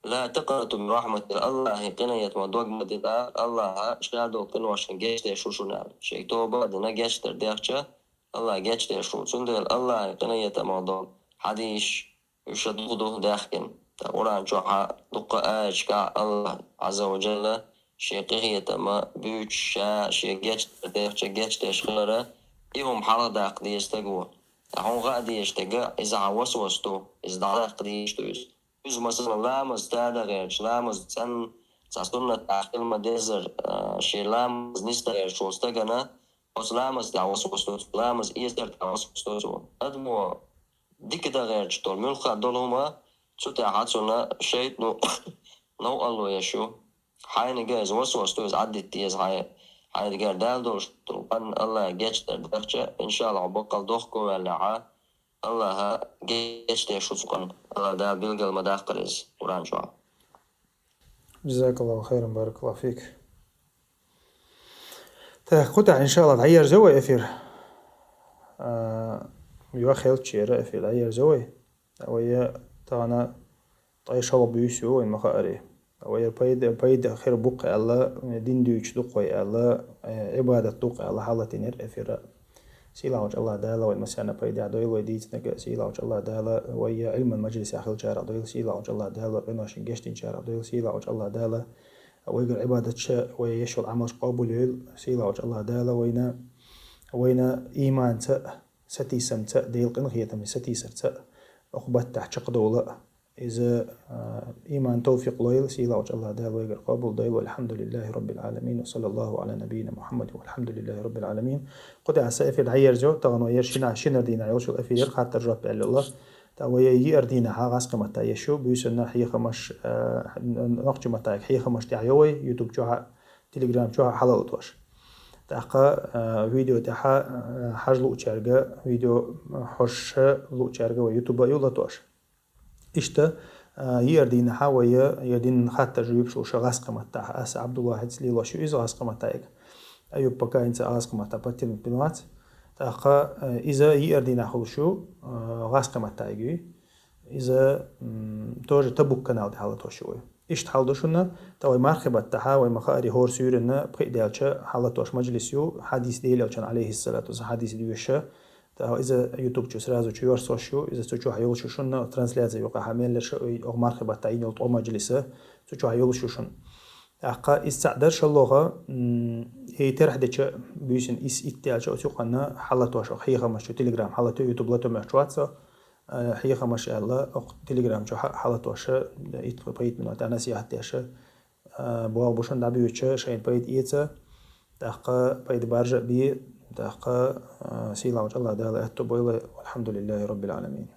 Ла такънату мин рахматилла, АллахӀе къинхетамах дог ма дила, АллахӀа ша долу къиношна гечдеш ву шуна аьлла. Шайга тоба а дина, гечдар дехча, АллахӀа гечдеш ву. Цундела АллахӀе къинхетамах долу хьадисаш, уьш ша дукха ду даьхкина. ТӀаккха Къуръан чохь а дуккха а аяташкахь АллахӀ Ӏазза ва Джалла шен къинхетам буьйцуш, ша шен гечдар дехча гечдеш хилар, и хӀума хьалха даккха деза стаг ву. Ткъа хьуна хаа дезаш дерг, иза хьан васвас ду, иза дӀадаккха дезаш ду иза. Иза, масалан, ламаз ца дан гӀерташ, ламаз цӀанна цхьа суннат ахь хила ма-деззара, а, шен ламаз нисдан гӀерташ волу стагана, оцу ламаз тӀехь васвас ду цо, ламаз эцар тӀехь васвас ду цо. Адамо дика дан гӀерташ долу, муьлхха долу хӀума, цу тӀехь цунна шайтӀано новкъарло еш ю. Хьайниг иза васвас ду, иза Ӏаддита деза хьайн, хьайнигара Дала долуш долу къан АллахӀе гечдар дехча, иншаАллахӀ, баккъал дохко ваьллехьа, АллахӀа гечдеш ву цу къан. АллахӀ Дала билгал ма даккхара иза Къуръан чохь. Джазакаллаху хайран, баракаллаху фик. Так, кху тӀехь, иншаАллахӀ, дӀаерзо вай эфир. А, юха хелчера эфир дӀаерзо вай. Вай тахана ткъе шалгӀа буьйса ю вайн ма-хаарий. Вай пайда, пайда хир бу-кх аьлла, дин дуьйцуш ду-кх вай аьлла, э, Ӏибадат ду-кх аьлла хьалатийнера эфира. Сийлахьчу АллахӀ Дала вай массарна пайдехь дойла вай дийцинарг, Сийлахьчу АллахӀ Дала вай Ӏилман мажлисехь хиллачарах дойла, Сийлахьчу АллахӀ Дала вай къиношна гечдинчарах дойла, Сийлахьчу АллахӀ Дала вайгара Ӏибадаташ, вай еш йолу Ӏамалш къобалйойла, Сийлахьчу АллахӀ Дала вайна, вайна ийманца, сатийсамца, Делан къинхетамца сатийсарца, оха баттахь чекхдовла. Иза, а, ийман, товфикъ лойла, Сийлахьчу АллахӀ Дала вайгара къобалдойла. Валхьамдулиллахи Раббил Ӏаламин. Ва саллаллаху Ӏала набийина Мухьаммадин. Валхьамдулиллахи Раббил Ӏаламин. Кху тӀехь сан эфир дӀаерзо, тахана вай ер шина-, шинара дийнахь йолуш йолу эфир яра, хаттар-жоп аьлла йолу. ТӀаккха вай йиъар дийнахьа гӀазкхи матта еш ю, буьйсанна хьехамаш, а, нохчи маттахь хьехамаш тӀехь йо вай, YouTube чохь а, Telegram чохь а хьалалатош. ТӀаккха, а, видео тӀехь а, а, хьажа луучаьрга, видео хьожуш луучаьрга вай YouTube а ю латош. Иштта, а, йиъар дийнахьа вай я дин хаттар жуьйпаш луш гӀазкхи маттахь. Ас Абдулла хӀинца лелош ю иза гӀазкхи маттахь. Аюб пока хӀинца гӀазкхи маттахь подтянуть бина вац. ТӀаккха, а, иза йиъар дийнахь хуьлуш ю, а, гӀазкхи маттахь ю. Иза м, тоже Табук канал тӀа хьалатош ю вай. Иштта хьал ду шуна, тӀаккха вай мархий баттахьа, вай ма хаарий хӀора суьйранна пхиъ даьлча хьалатош маджлис ю, хьадис Делан Элчан, алейхиссалату вассалам, хьадис доьшуш. ТӀаккха иза YouTube чу сразу чу йоссош ю, иза цу чу хьайолуш ю шуна, трансляция юкъахьа мел лерша, вай оха мархий баттахьа йина йола ткъо маджлиса цу чу хьайолуш ю шуна. ТӀаккха иза цхьаъ дар шаллоха, м, хӀей терхьдеча буьйсина ис итт даьлча оцу юкъанна хьалатош, оха хьехамаш чу, Telegram хьалату, YouTube лато моьттуш вац со, э, хьехамаш аьлла, оха Telegram чу хьа-, хьалатоша, итт-пхиъ-пхиъ минот тӀа насихьат деша, э, боху бу шуна дӀабоьдуча, шайна пайда эца, тӀаккха пайда баржа а бе, тӀаккха, э, сийлахьчу АллахӀ Дала аьтту бойла, валхьамдулиллахӀи Роббил Ӏаламин.